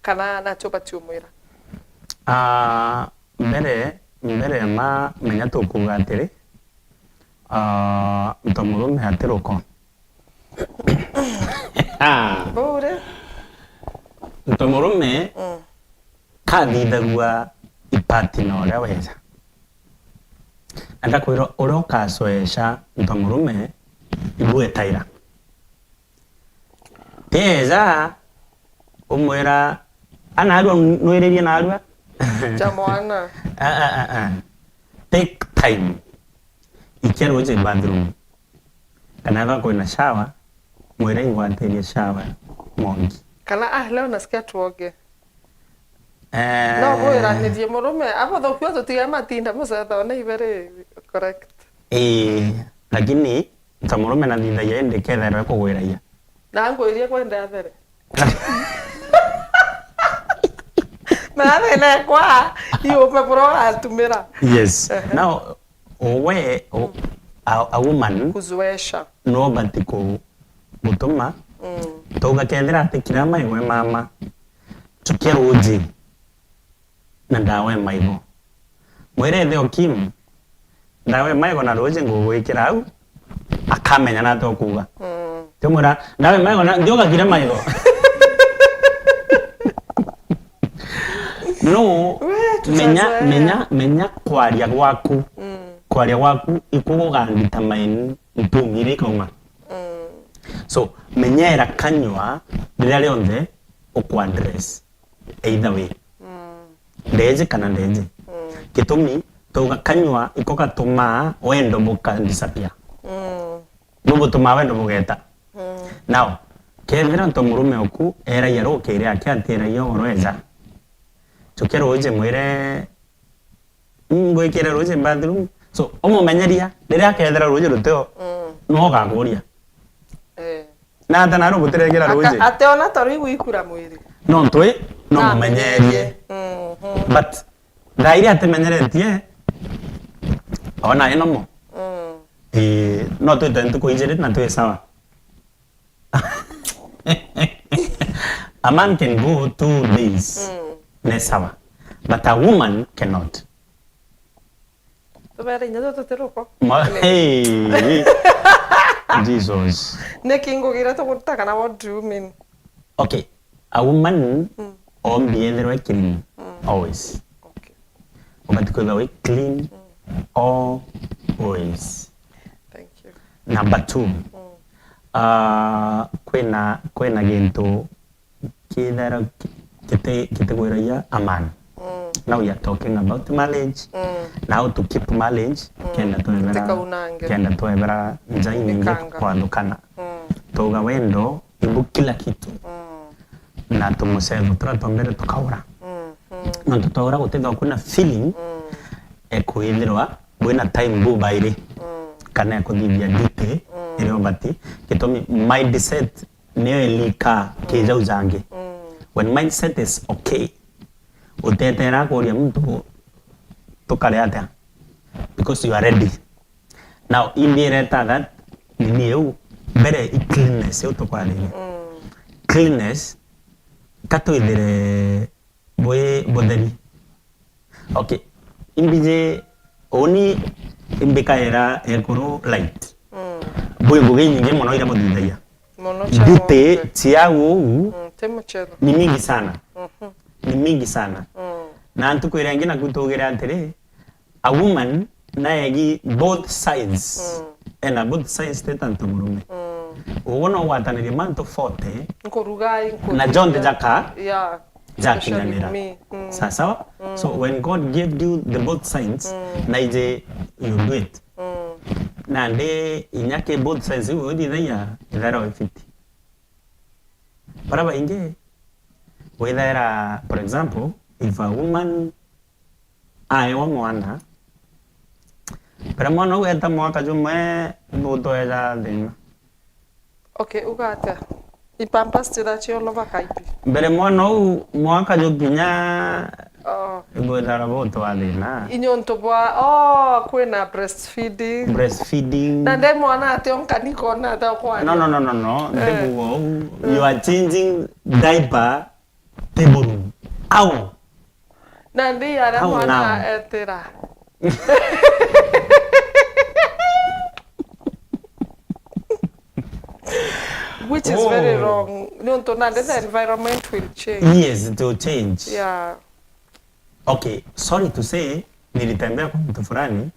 kana natio bati umwira? Ah, mbere, Mbere ma menya tukuuga atiri, ah, ntomurume ati ruko. Ah. Bure. Ntomurume Mm. kathithagua ipati na uria weja. Na ndakwira uria ukacoeca ntomurume ibwetaira. Teja umwira, "Ana arua nwiririe narua." Cha mwana. Ah, ah, ah, ah. Take time. Ikia ruji bathroom. Kana ethwa kwina shower, mwire ingwatirie shower mongi. Kana, "Ah, leo nasikia tuoge." Eh. No gwiranirie murume, abo thuku tutige matinda mucethone ibere correct. Ii, lakini ta murume na thithagia indi ketherwe kugwiragia. Na ngwirie kwenda athere. Na thina ekwa, iume bro atumira. Yes. Ehe. Now, we, o-, a, a woman, kuzoesha, no bati ku-, gutuma, Mm. tauga kethira ati kira maigwe mama, chukia ruji na ndawa e maigo. Mwire ithe o Kim, ndawa e maigo na ruji ngugwikira au, akamenya na atokuuga. Mm. Tumwira, "Ndawa e maigo na, ndio gakire maigo." No, we, menya, tutazoea. Menya, menya kwaria gwaku. Mm. Kwaria gwaku ikuguga determine ntumi iria ikauma. Mm. So, menyera kanyua riria rionthe uku address either way. Mm. Ndeji kana ndeji. Mm. Gitumi, tauga kanyua iko gatumaa wendo buka disappear. Mm. Bubutumaa wendo bugeta. Mm. Now, kethira nto murume oku eragia rukiri ake atiragia ugoro eja, chukia ruji mwire, "Ngwikire ruji bathroom." So, umumenyeria, riria akethira ruji ruteo, Mm. no ugakuria. Eh. Na ata naru gutirekira ruji? Aka-, ateona ta rwigwikura mwiri. No ntwi, no Na mumenyerie. Mhm. But thaa iria atimenyeretie, ona ino mo. Mm. Ii, no twite ntuku ijiri na twi sawa. A man can go two days, Mm. ne sawa. But a woman cannot. Tubere inya tutu ti ruko. Ma-, hey. Jesus. Niki ngugire tuguta kana what do you mean? Okay. A woman Mm. ombi ethirwe clean Mm. always. Okay. Ubati kwithirwa wi clean Mm. always. Thank you. Number two, Mm. ah, kwina, kwina gintu kithera ki-, kiti-, kitigwiragia a man. Mm. Now we are talking about marriage, Mm. na how to keep marriage, Mm. kenda twebera, Tikaunange. Kenda twebera njai nyingi Ikanga. kwathukana. Mm. Tuga wendo ibu kila kitu. Mm. Na tumucetho turia twa mbere tukaura. Mm. Mm. Nontu twaura gutithwa kwina feeling Mm. ekwithirwa bwina time bubairi Mm. kana ekuthithia duty Mm. iria ubati. Gitumi mindset niyo ilika kijau jangi. Mm. When mindset is okay, utetera kuria muntu tukare atia, because you are ready. Now, imbi ireta that nini iu, mbere i cleanness iu tukwarire. Mm. Cleanness, ka twithire bwi butheri. Okay. Imbiji, uni imbikaira ekuru light. Mm. Bwi ngugi inyingi mono iria buthithagia. Mono cia Nditi ng'ombe. Ciagu uu Mm, ti muchetho. Ni mingi sana. Mhm. Ni mingi sana. Mm. Na ntuku iria ingi naku tugire atiri, a woman naegi both sides. Mm. Ena both sides ti ta ntu murume. Mm. Uguo no ugwatanirie mantu forty Nkuruga, na nkuruga. Jonthe jaka Yeah. Jakinganira. Especially me. Mm. Sawa sawa? Mm. So when God gave you the both sides, Mm. na ije you do it. Mm. Nandi inya ki both sides iu uthithagia ithera wi fiti. Bara baingi withaira, for example, if a woman aewa mwana, mbere mwana uu eta mwaka jumwe, nutweja thina. Okay, uga atia? I pampers tira ciolo bakaipi? Mbere mwana uu mwaka jukinya, Oh. Ibwethara bo twa thina. Inyonto bwa, oh, kwina breastfeeding. Breastfeeding. Na nde mwana ationka niko na ta kwa. No, no, no, no, no. Eh. Ndikuga uu. Eh. You are changing diaper table room. Au. Na ndi ara Au mwana nao. Etira. Which is very wrong. Nontu nandi the environment will change. Yes, it will change. Yeah. Okay, sorry to say, nilitembea kwa mtu fulani,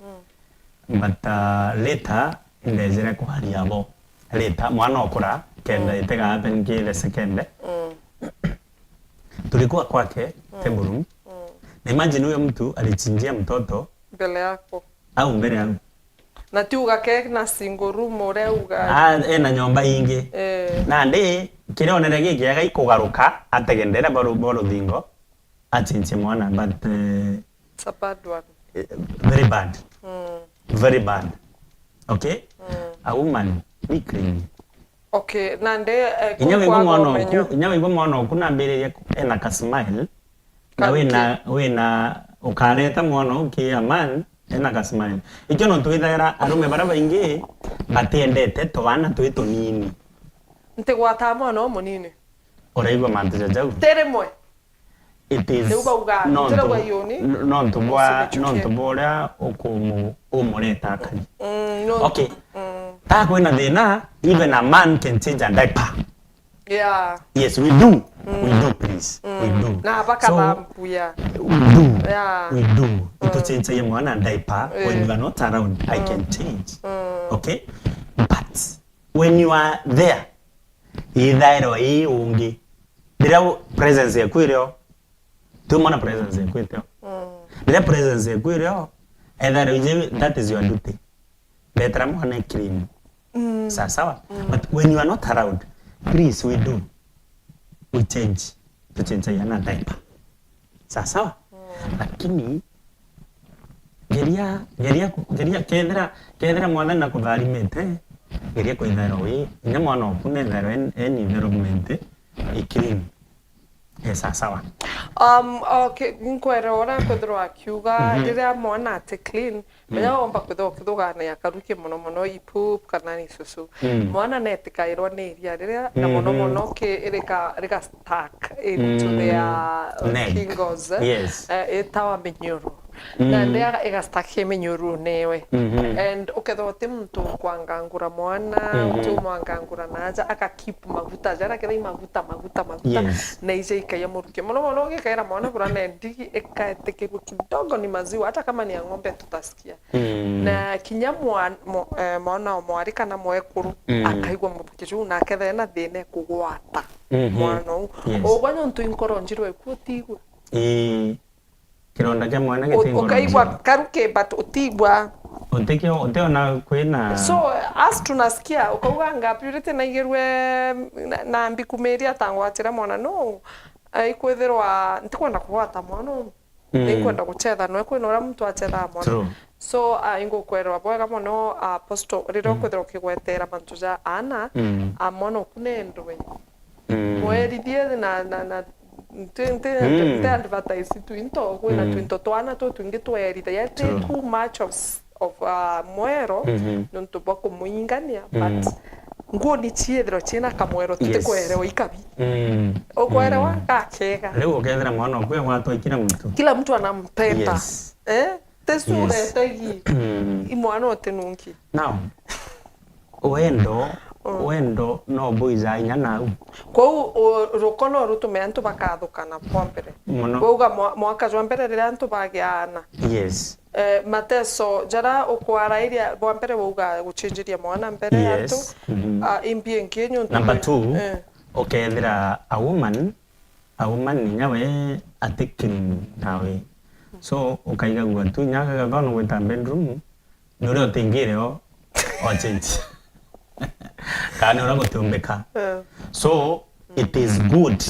but, uh, later ndejire kwaria bo. Later, mwana okura, kenda itiga happen kile sekende. Tulikuwa kwake, table room. Na imagine huyo mtu alichinjia mtoto mbele yako. Au mbele yangu. Na ti uga ke na single room ureuga. Ah, ena nyomba ingi. Eh. Nandi, kiria onere gikiega ikugaruka, ategendere bo ruthingo, achinchie mwana, but, eh, it's a bad one. Eh, very bad. Very bad. Okay? A woman, be clean. Okay, nandi, eh, inya wigua mwana oku, inya wigua mwana oku nambiririe ena ka smile, na wina, wina ukareta mwana oku ki a man, ena ka smile. Ikio nontu withaira arume baria baingi batiendete twana twi tunini. Ntigwataa mwana umunini. Uraigua mantu ja jau? Ti rimwe. It is. Riu bauga, nontu, ntirauga iuni, n-, nontu bwa, usibichukie. Nontu bwa uria ukumu-, umureta akari. Mm, no. Okay. Mm. Ta kwina thina, even a man can change a diaper. Yeah. Yes, we do. We do, please. We do. Na bakathambuya. So, we do. Yeah. We do. Ituchenjagia mwana diaper when you are not around. I can change. Okay? But when you are there, ithairwa ii ungi. Riria u-, presence yaku irio, ti umona presence yaku irio. Riria presence yaku irio, ethairwa iji, that is your duty. Ndetera mwana clean. Sawa sawa? But when you are not around, please, we do. We change. Tuchenjagia na diaper. Sawa sawa? Lakini, geria, geria ku-, geria, kethira, kethira Mwathani nakutharimite, geria kwithairwa wi, inya mwana oku nethairwa en-, en environment i clean. Eh, sawa sawa. Um, okay, nkwere uria kwithirwa akiuga, riria mwana ati clean, menya omba kwithirwa ukithugania karuki mono mono, ipup kana ni susu. Mwana netikairwa ni iria riria, na mono mono ki-, rika-, rika stuck into their, uh, neck. Kingos, eh, itawa minyuru. Na ndia igastaki minyuru newe. And ukethirwa uti muntu ukwangangura mwana, uti umwangangura na aja, aka keep maguta, jara kethira i maguta, maguta, maguta, na ija ikaia muruki. Mono mono ugikaira mwana bura na ndigi, ikaetikirua kidogo ni maziwa, hata kama ni ya ng'ombe tutasikia. Na kinya mwa-, mwa-, eh, mwana o mwari kana mwekuru, akaigua muruki juu, na akethira ena thina ekugwata mwana uu. Ugwe nontu inkoro njirwe iku utigua. Ii. Kironda kia mwana giti ngoro. Ukaigua karuki, but utigua. Utikio, utiona kwina. So, as tunasikia, ukauga ngapi urite naigirwe na, na mbikumiria ta ngwatire mwana, no, eh, ikwithirwa, ntikwenda kugwata mwana uu. Nikwenda guchetha, nwe kwina uria muntu achethaa mwana. True. So, ah, ingukwerwa bwega mono, ah, Apostle, riria ukwithirwa ukigwetera mantu ja aana, ah, mwana oku nendwe. Mwerithie na, na, na, nti, nti, nti advertise twinto, kwina twinto twana tu twingi twerithagia, ti too much of, of, uh, mwero, nontu bwa kumuingania, but nguo ni ciithirwa ciina kamwero, tutikwerewa ikabi. Ukwerewa gakega. Riu ukethira mwana oku egwatwa kila mtu. Kila mtu anampenda. Yes. Eh? Tesu uretegi. I mwana utinungi. Now, wendo, wendo no buija inya nau. Kwou, u-, ruko no rutume antu bakathukana bwa mbere. Mono. Wauga mwa-, mwaka jwa mbere riria antu bagiaana. Yes. Eh, mateso jara ukwarairia bwa mbere wauga guchinjiria mwana mbere ya antu. Yes. Ah, imbi ingi nontu number two, eh, ukethira a woman, a woman inya we ati clean nawe. So, ukaigagua tu inya akagathona gwita bedroom, ni uria utingire o, o change. Kana ni uria gutiumbika. Eh. So, it is good.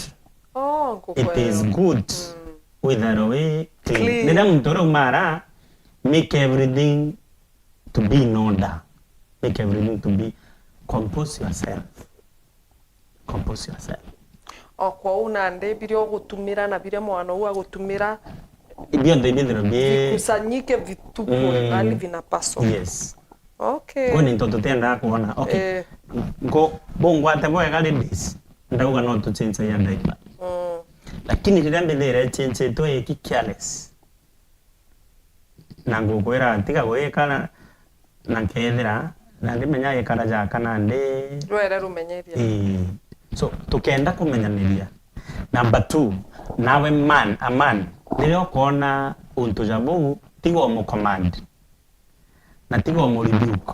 Oh, it is good withairwa wi clean. Clean. Riria muntu uria umara, make everything to be in order. Make everything to be, compose yourself. Compose yourself. O kwou nandi biria ugutumira na biria mwana uu agutumira, bionthe bithirwe bi- vikusanyike, vitupwe, mm, mahali vinapaswa. Yes. Okay. Kwou ni into tutiendaa kwona. Okay. Eh. Nko-, bungwate bwega ladies. Ndauga no tuchinchagia diaper. Mm. Lakini riria mbithire ichinchitwe iki careless, na ngukwira tiga gwika na, na nkethira, na ndimenya ikara jaka nandi. Rwere rumenyeria. Ii. So, tukenda kumenyaniria. Number two, nawe man, a man, riria ukoona untu ja buu, tiga umucommand. Na tiga umurebuke.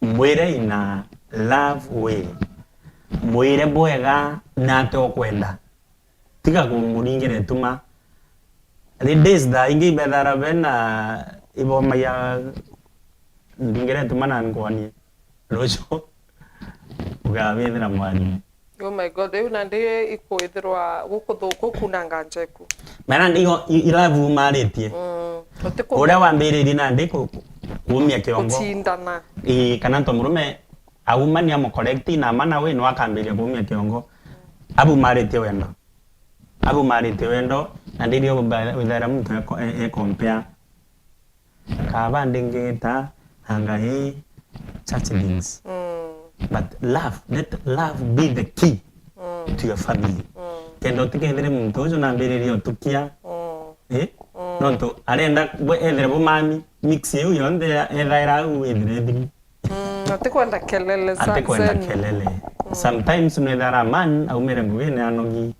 Mwire in a love way. Mwire bwega na ate ukwenda. Tiga kumuringira ituma. The days thaa ingi ibethara bena ibomagia ndingira ituma na nkwanie. Rucio ugabithira mwarimu. Oh my God, riu nandi ikwithirwa guku-, gukunanga njeku. Mara nandi i, i love umaritie. Mm. Uria wambiririe nandi ku-, ku-, kuumia kiongo. Gucindana. Ii, kana antu murume aumania mu correct na mana we no akambiria kuumia kiongo. Abu maritie wendo. Abu maritie wendo, na ndirio withera muntu e, e, e compare. Kaba ndingita, anga ii, such things. Mm. But love, let love be the key, mm, to your family. Mm. Kenda utikethire muntu uju nambiririe utukia. Mm. Eh? Mm. Nontu arenda bwe-, ethire bumami, mix iu yonthe ethaira au ithire thimu. Mm, atikwenda kelele za-, atikwenda zenu. Kelele. Mm. Sometimes nwethara man aumire ngugine anogi.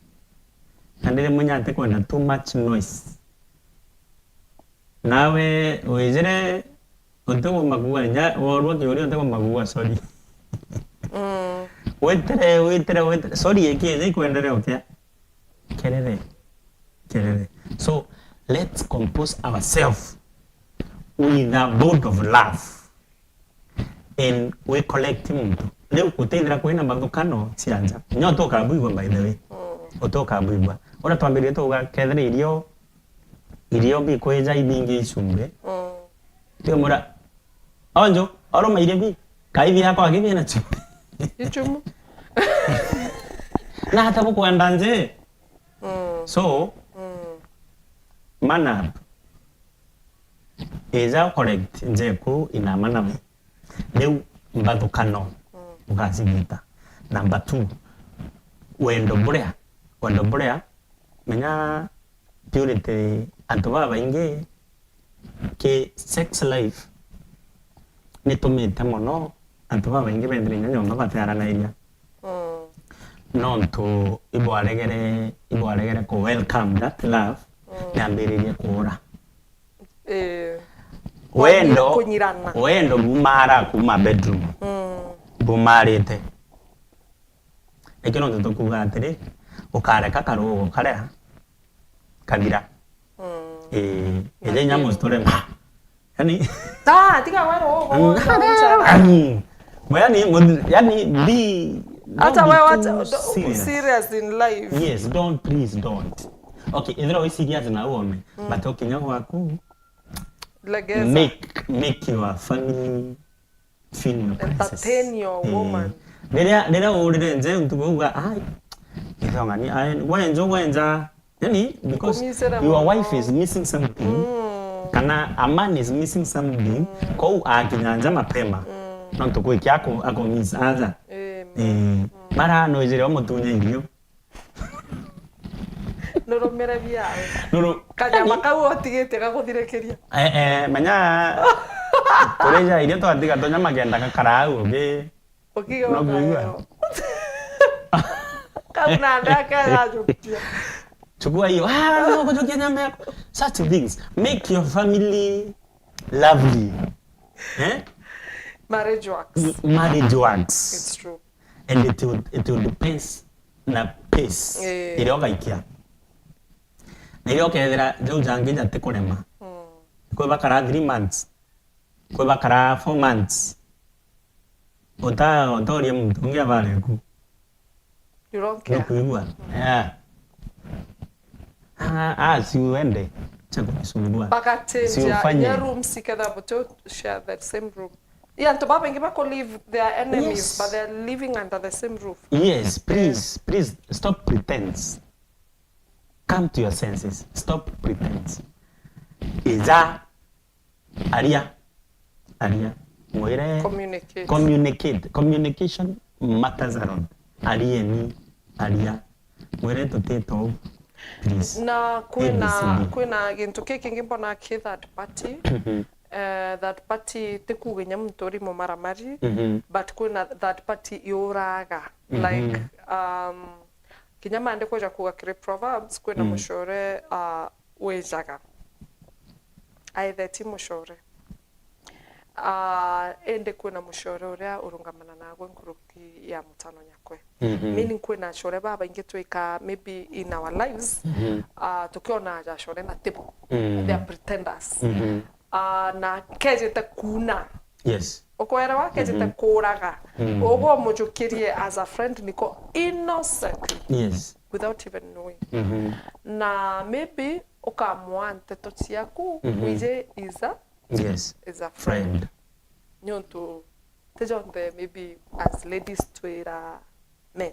Na ndiri munya atikwenda too much noise. Nawe wijire utigomba kuuga nya, worua kiuria utigomba kuuga sorry. Mm. Witire, witire, witire. Sorry ikija ikwenderea ukia? Kelele. Kelele. So, let's compose ourselves with a boat of love. And we collect muntu. Riu gutithira kwina mbathukano cia nja. Nyo utoka bwigua, by the way. Mm. Utoka bwigua. Uria twambiririe tuga, kethira irio, irio bikwija ibingi icumbi. Mm. Rio mura, onjo, oroma irio bi, kaithi yakwa akithi na chumbi. Ichumu. Na hata bukwenda nje. Mm. So, mm, man up. Ija correct njeku inama nawe. Riu mbathukano, mm, ugacigita. Number two, wendo buria, wendo buria, menya purity, antu babaingi ki sex life nitumite mono antu babaingi bethire inya nyomba batiaranairia. Mm. Nontu ibwaregere, ibwaregere ku welcome that love, mm, yambiririe kuura. Eh. Wendo, kunyirana. Wendo bumara kuma bedroom. Mm. Bumarite. Nikio nontu tukuuga atiri, ukareka karugo karia kathira. Mm. Eh, eja inya muciturema. Yani, ah, tiga wewe, wewe, wewe, wewe. Bo yani, mu-, yani, be, hata don't be wewe too wacha, serious. Serious in life. Yes, don't, please don't. Okay, ethira wi serious na uome, mm, but ukinya gwaku, legeza. Make, make your family feel your presence. Entertain your, eh, woman. Riria, riria urire nje ntuku uga, ai, ithongani, ai, gwenjo, gwenja. Yani, because your wife is missing something. Mm. Kana a man is missing something. Mm. Kou akinya nja mapema. Mm. Nontu kwi kia ako, ako miss aja. Amen. Eh, mm, mara no ijire omutunye irio. Nurumire biawe. Nuru-, kanyama yani kau utigite gaguthirikiria. Eh, eh, menya, turija irio twatiga tunyama kenda gakara au ugi. Ukiga no kuigua. Kau na ndaka gajukia. Chukua hiyo. Ah, no kujukia nyama yako. Such things. Make your family lovely. Eh? Marriage works. M-, marriage works. It's true. And it will, it will depends na pace, eh, iria ugaikia. Na iria ukethira jau jangi jatikurema. Mm. Kwi bakara three months. Kwi bakara four months. Uta-, utauria muntu ungi abare ku. You don't care. Nukuigua? Yeah. Ah, ah, si uende. Cha kunisumbua. Bagachenja, si ufanye. Inya rooms ikethira buto share the same room. Yeah, antu babaingi bako live, they are enemies, yes, but they are living under the same roof. Yes, please, please stop pretense. Come to your senses. Stop pretense. Ija, aria, aria. Mwire communicate. Communicate. Communication matters a lot. Arieni, aria. Mwire tutite uu. Please. Na kwina, A B C D. Kwina gintu ki kingi mbona ki third party. Eh, third party ti kuuga inya muntu uri mumaramari, but kwina third party iuraga. Like, um, kinya mande kweja kuuga kiri Proverbs, kwina mucore, uh, wijaga. Aithe ti mucore. Ah, indi kwina mucore uria urungamana nagwe nkuruki ya mutano nyakwe. Meaning kwina acore babaingi twika maybe in our lives, ah, tukiona aja acore na tibo. They are pretenders. Ah, na kejite kuuna. Yes. Ukwerewa? Kejite kuuraga. Ugu umujukirie as a friend niko innocently, Yes. without even knowing. Na maybe ukamwaa nteto ciaku, wije is a, Yes. Is a friend. Friend. Niuntu ti jonthe maybe as ladies twira men.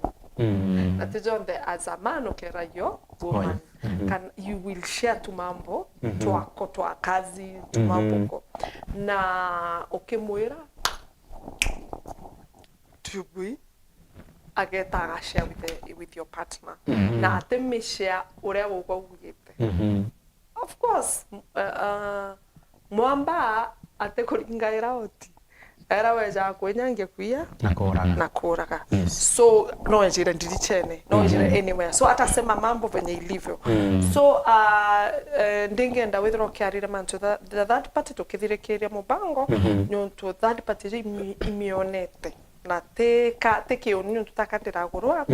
Na ti jonthe as a man ukera yo woman. Wife. Can, you will share tumambo twako twa kazi, tumambo ko. Na ukimwira tubui, ageta agashare with, the, with your partner. Na atimishare uria ugwa ugite. Of course, m- uh, uh, mwamba atikuringaira oti. Era weja kwinyangia kuia na kuuraga. Na kuuraga. Yes. So no ejire ndirichene, no ejire anywhere. So atasema mambo venye ilivyo. So uh, eh, ndingenda withira ukiarire mantu tha- the third party tukithirikiria mubango, niuntu third party iji imi- imionete. Na ti ka ti kiuni niuntu taka ndiragurwa,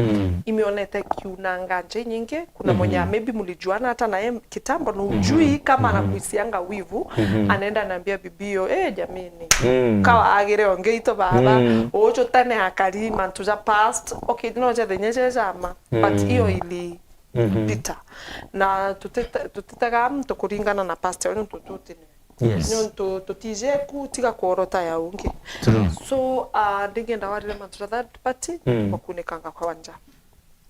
imionete kiunanga nja inyingi. Kuna mwenye maybe mlijuana hata naye kitambo, na ujui kama anakuisianga wivu, anaenda anaambia bibio, eh, jamini, kawa agire onge ito baba, uju tene akari mantu ja past, okay, no ja thenya ja jama, but iyo ilipita. Na tutita- tutitaga mtu kuringana na past, niuntu tutine Yes. Niuntu tutije ku tiga kworota ya ungi. True. So, uh, ndingenda warire mantu ja third party, mm, makunikanga kwa wanja.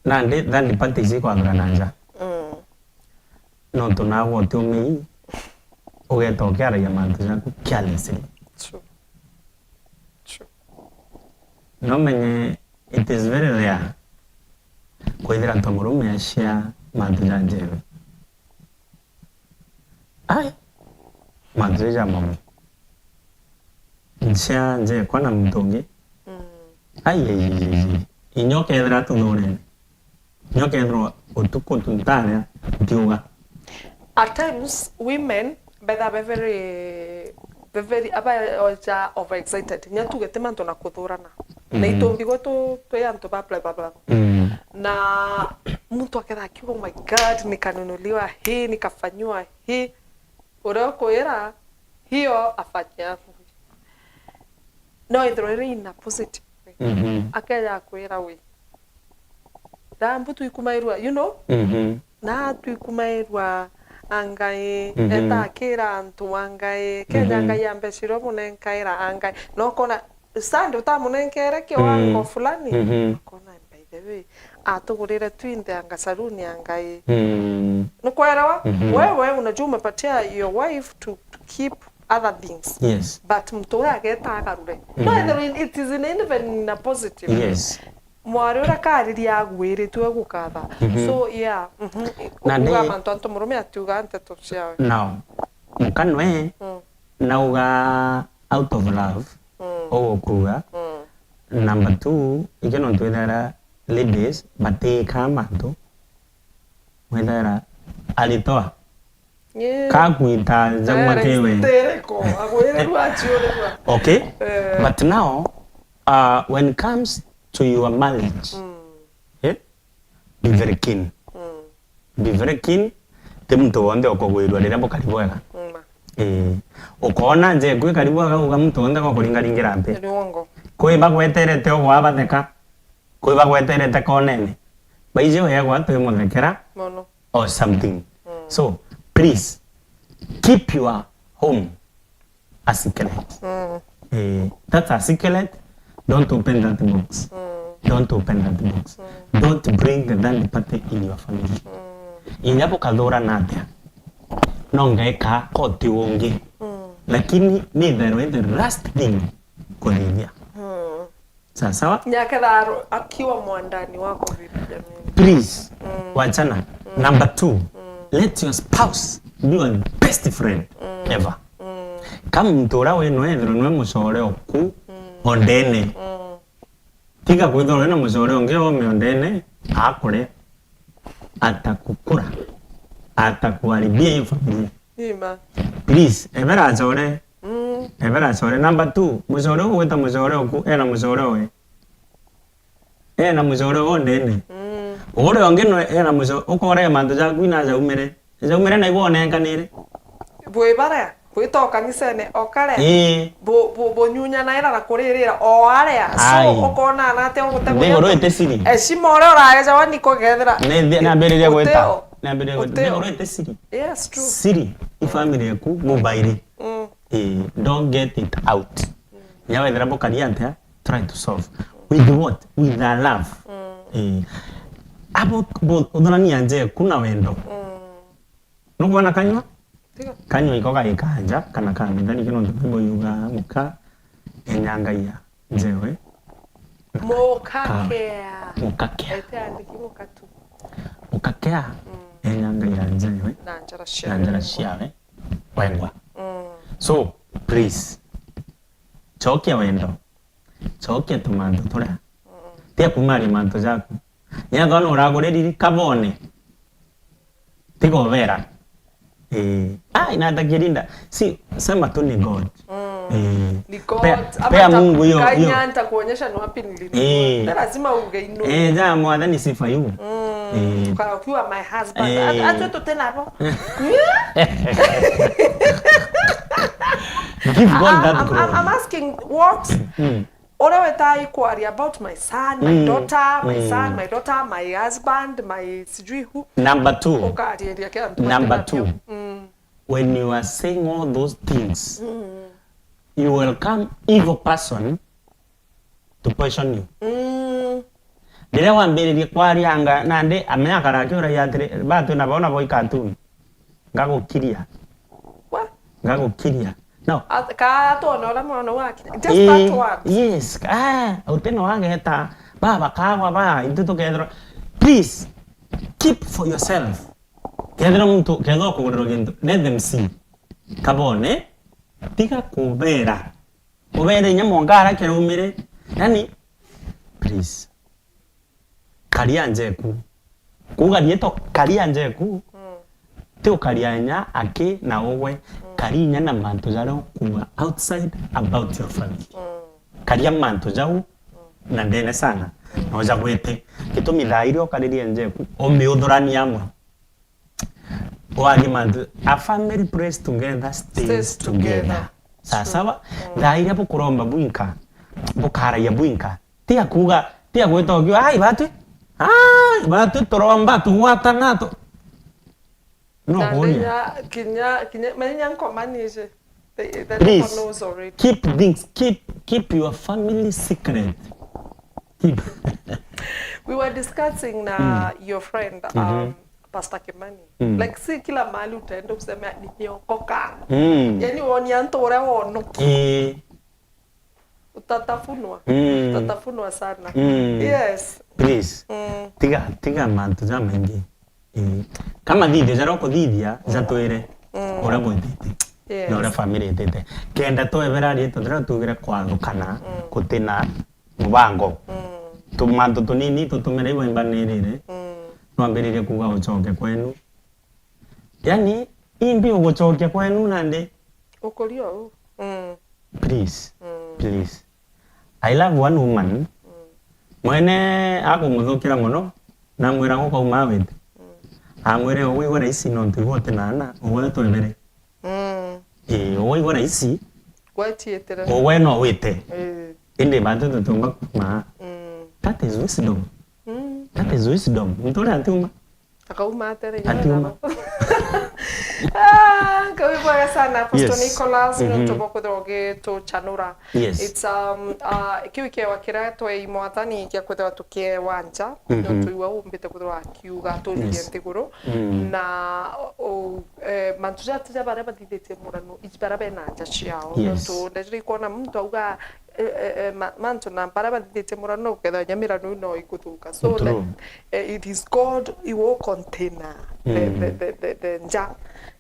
Nandi third party iji kwathura na nja. Mm. Nontu naagwe utiumii, ugeta ukiaragia mantu jaku carelessly. True. True. Nomenye it is very rare kwithira antu murume acia mantu ja njebe. Ai, mantu ja mamu. Nja nje kwa na muntu ungi. Mm. Ai, ai, ai, ai, ai. Inya ukethira tuthurene. Inya ukethirwa utuku tuntaria ntiuga. At times, women, betha be very, be very, aba oja overexcited. Inya tuge ti mantu na kuthurana. Na, mhm, itumbi gwetu twi antu ba bla, bla, bla. Mm. Na muntu aketha akiuga, "Oh my God, nikanunuliwa hii, nikafanyiwa hii." Uria ukwira, hiyo afanye yangu. No ithirwa iri in a positive way. Mhm. Akeja akwira, "We, thambu twikumairua," you know? Mhm. Na twikumairua angai, mhm, eta akira antu angai. Kenya, mhm, Ngai ambecire umunenkaira angai. Na ukona, Sunday utamunenkere kiwango, mm, fulani. Mhm. Ukona, by the way, atugurire twinthe anga saluni angai. Mm. Nukwerewa? Mhm. Wewe unajua umepatia your wife to, to keep other things. Yes. But mtu uria ageta agarure. Mhm. No, it is in, even in a positive way. Yes. Mwari uria kariria agwiritue gukatha. Mhm. So, yeah. Mhm. Na kuuga ndi- mantu antu murume atiuga nteto ciawe. Now, muka nwe, mm, nauga out of love, mm, ugukuga. Mm. Number two, ikio nontu withira ladies batikaa mantu, withira aritoa. Yeah. Kakwita jagwa tiwe. Hysterical. Agwirirwa aciurirwa. Okay. Eh. But now, uh, when it comes to your marriage, mm, eh, be very keen. Mm. Be very keen. Ti muntu wonthe ukugwirua riria bukari bwega. Mm. Eh, ukoona nje kwi kari bwega, uga muntu wonthe gukuringaringira nthi. Ni uongo. Kwi bagweterete ugwa batheka. Kwi bagweterete konene. Baiji wegwa twi muthekera. Mono. Or something. Mm. So, please, keep your home a secret. Mm. Eh, that's a secret. Don't open that box. Mm. Don't open that box. Mm. Don't bring the third party in your family. Mm. Inya bukathurana atia, no ngaika koti ungi. Mm. Lakini ni the, the last thing kuthithia. Mm. Sawa sawa? Nyaketharo akiwa mwandani wako vipi jamani? Please, mm, wachana. Mm. Number two, let your spouse be your best friend ever. Ka muntu uria wi nwe ethirwe nwe mucore oku o ndene. Tiga kwithirwa wina mucore ungi ome o ndene, akuria, atakukura, atakuharibia hiyo familia. Ima. Please, ebera acore. Mm. Ebera acore. Number two, mucore ugwita mucore oku, ena mucore owe. Ena mucore owe o ndene. Mm. Uria ungi nwe ena mucore, ukore mantu jaku inajaumire. Jaumire na igwa onenkanire. Bwi baria, bwita o kanisene, o karia. Ii. Bu-, bu-, bunyunyanaira na kuririra, o aria. So, ai, ukona na atia ugutegwa. Nthiguru iti siri. Heshima uria uraejawa ni kugethira. Ni nthi-, nambiriria gwita. Utio. Nambiriria gwita. Utio. Nthiguru iti siri. Yes, true. Siri, i family yaku, mubairi. Mm. Eh, don't get it out. Mm. Nya wethira bukaria ntia, try to solve. With what? With a love. Mm. Eh. Abo bo-, uthonania nje kuna wendo. Mm. Nukwona kanywa? Tiga. Kanywa iko gaikanja, kana kamithani kino ntuku boyuga muka, enyangaia njewe. Mukakea. Mukakea. Ete andiki mukatu. Mukakea, mm, enyangaia njewe. Na njara ciawe. Na njara ciawe. Wengwa. Mm. So, please, cokia wendo. Cokia tumantu turia. Mm. Tia kumaria mantu jaku. Nya thona uraguriri kabone. Tiga ubera. Eh. Ah, inatakia Linda. Si, sema tu ni God. Mm. Eh. Ni God. Pea, ama pea nita-, Mungu hiyo, hiyo. Kanya nitakuonyesha ni wapi nilitoa. Eh. Ni lazima uge inu. Eh, ja mwathani sifa yu. Mm. Eh. Kwa ukiwa my husband. Eh. At-, atwe tutenabo. Give God that glory. I'm, I'm, I'm asking what, mm, uria wetai kwaria about my son, my, mm, daughter, my, mm, son, my daughter, my husband, my sijui who. Number two. Ukariria kila mtu. Number two. Mm. When you are saying all those things, mm, you welcome evil person to poison you. Mm. Riria wambiririe kwarianga, nandi amenya akara akiuragia atiri, "Ba twina bo nabo ikatuni. Ngagukiria." What? Ngagukiria. No. At-, ka atwone uria mwana wake. Just, eh, that word. Yes. Ah, utina wageta. Ba bakagwa ba, intu tukethirwa. Please, keep for yourself. Kethira muntu, kethira ukugurirwa gintu, let them see. Kabone, tiga kubera. Ubere inya mwanka ara kiraumire. Yani, please. Karia njeku. Kuuga rietwa karia njeku. Mm. Ti ukaria inya aki na ugwe. Mm. Karia inya na mantu jaria ukuuga outside about your family. Mm. Karia mantu jau, mm, na ndene sana. Mm. Na uja gwete. Gitumi thaa iria ukaririe njeku, umiuthurania amwe. Wagi mantu, a family prays together, stays together. Stays together. Sawa sawa? True. Mm. Thaa iria bukuromba bwinka, bukaragia bwinka, ti akuuga, ti agwita ukiuga, "Ai, batwi, ai, batwi turomba, tugwatana, tu-," no. Na kuria. Kinya, kinya, kinya, menya nkomanije. The, the devil knows already. Please, keep things, keep, keep your family secret. Keep. We were discussing na, mm, your friend, mm-hmm, um, Pastor Kimani. Mm. Like, si kila mahali utaenda useme, "Nimeokoka." Mm. Yani, woni antu uria wonoki. Eh. Utatafunwa. Mm. Utatafunwa sana. Mm. Yes. Please. Mm. Tiga, tiga mantu jamaingi. Ii. Kama thithia jaria ukuthithia, jatwire, mm, uria gwitite, yes, na uria family itite. Kenda twebera riitwa riria tuugire kwathukana, mm, gutina mubango. Mm. Tu-, mantu tunini tutumire iwaimbanirire, mm, nwambiririe kuuga ucoke kwenu. Yani, imbi ugucokia kwenu nandi? Ukuria uu. Mm. Please, mm, please. I love one woman. Mm. Mwene akumuthukira mono, namwira, "Guka uma wite." Mm. Amwire, "Ugwigua raisi nontu igwe uti na ana, ugwe twebere." Mm. Ii, ugwigua raisi. Gwetietire. Ugwe no wite. Ii. Indi bantu tutiumba kuma. Mm. That is wisdom. Mm. That is wisdom. Muntu uria atiuma. Akauma atere. Atiuma. Ah, kawi bwega sana, Apostle, yes, Nicholas, mhm, nontu bwa kwithirwa ugituchanura. Yes. It's, um, uh, kiu kiewa kiria twei Mwathani kia kwithirwa tukiewa nja, mhm, nontu iwe umbite kwithirwa akiuga tuthithie, yes, nthiguru. Mm. Na, u-, eh, mantu jati ja baria bathithitie murano, iji baria bena nja ciao. Yes. Nontu ndajiri kwona muntu auga, eh, eh, eh, ma-, mantu na baria bathithitie murano, ukethira nya mirano iu no ikuthuka. So, true, the, eh, it is God, iwe u container, the, mm, the, the, the, the nja.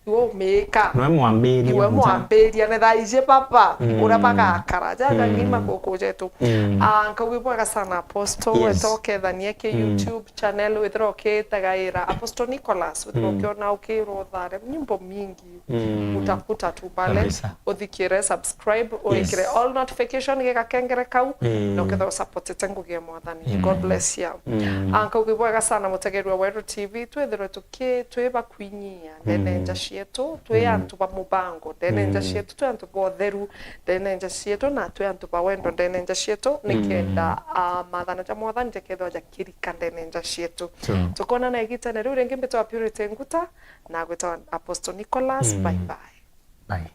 Iwe umiika. Nwe mwambiria. Iwe nja. Mwambiria, ne thaa iji baba, mm, uria bagakara. Jaja, mm, ngima guku jetu. Mm. Ah, nkauga ibwega sana, Apostle, yes, weta ukethania ki, mm, YouTube channel, withira ukitegaira Apostle Nicholas, withira, mm, ukiona ukirwa uthare nyimbo mingi. Mm. Utakuta tu pale, kabisa, uthikire, subscribe, yes, uikire all notification, gigakengere kau, mm, na ukethira usupportete ngugi ya Mwathani. Amen. God bless you. Mm. Ah, nkauga ibwega sana, mutegerwa Weru T V, twithirwe tuki-, twi bakwinyia ndene, mm, nja cietu, twi, mm, antu ba mubango ndene, mm, nja cietu, twi antu ba utheru ndene, nja cietu, na twi antu ba wendo ndene, nja cietu, nikenda, mm, ah, maathana ja Mwathani jakethirwa jakirika ndene, nja cietu. True. Tukonana igitene riu ringi, mbitwa Purity Nguta, na gwitwa Apostle Nicholas. Mm. Bye bye. Bye.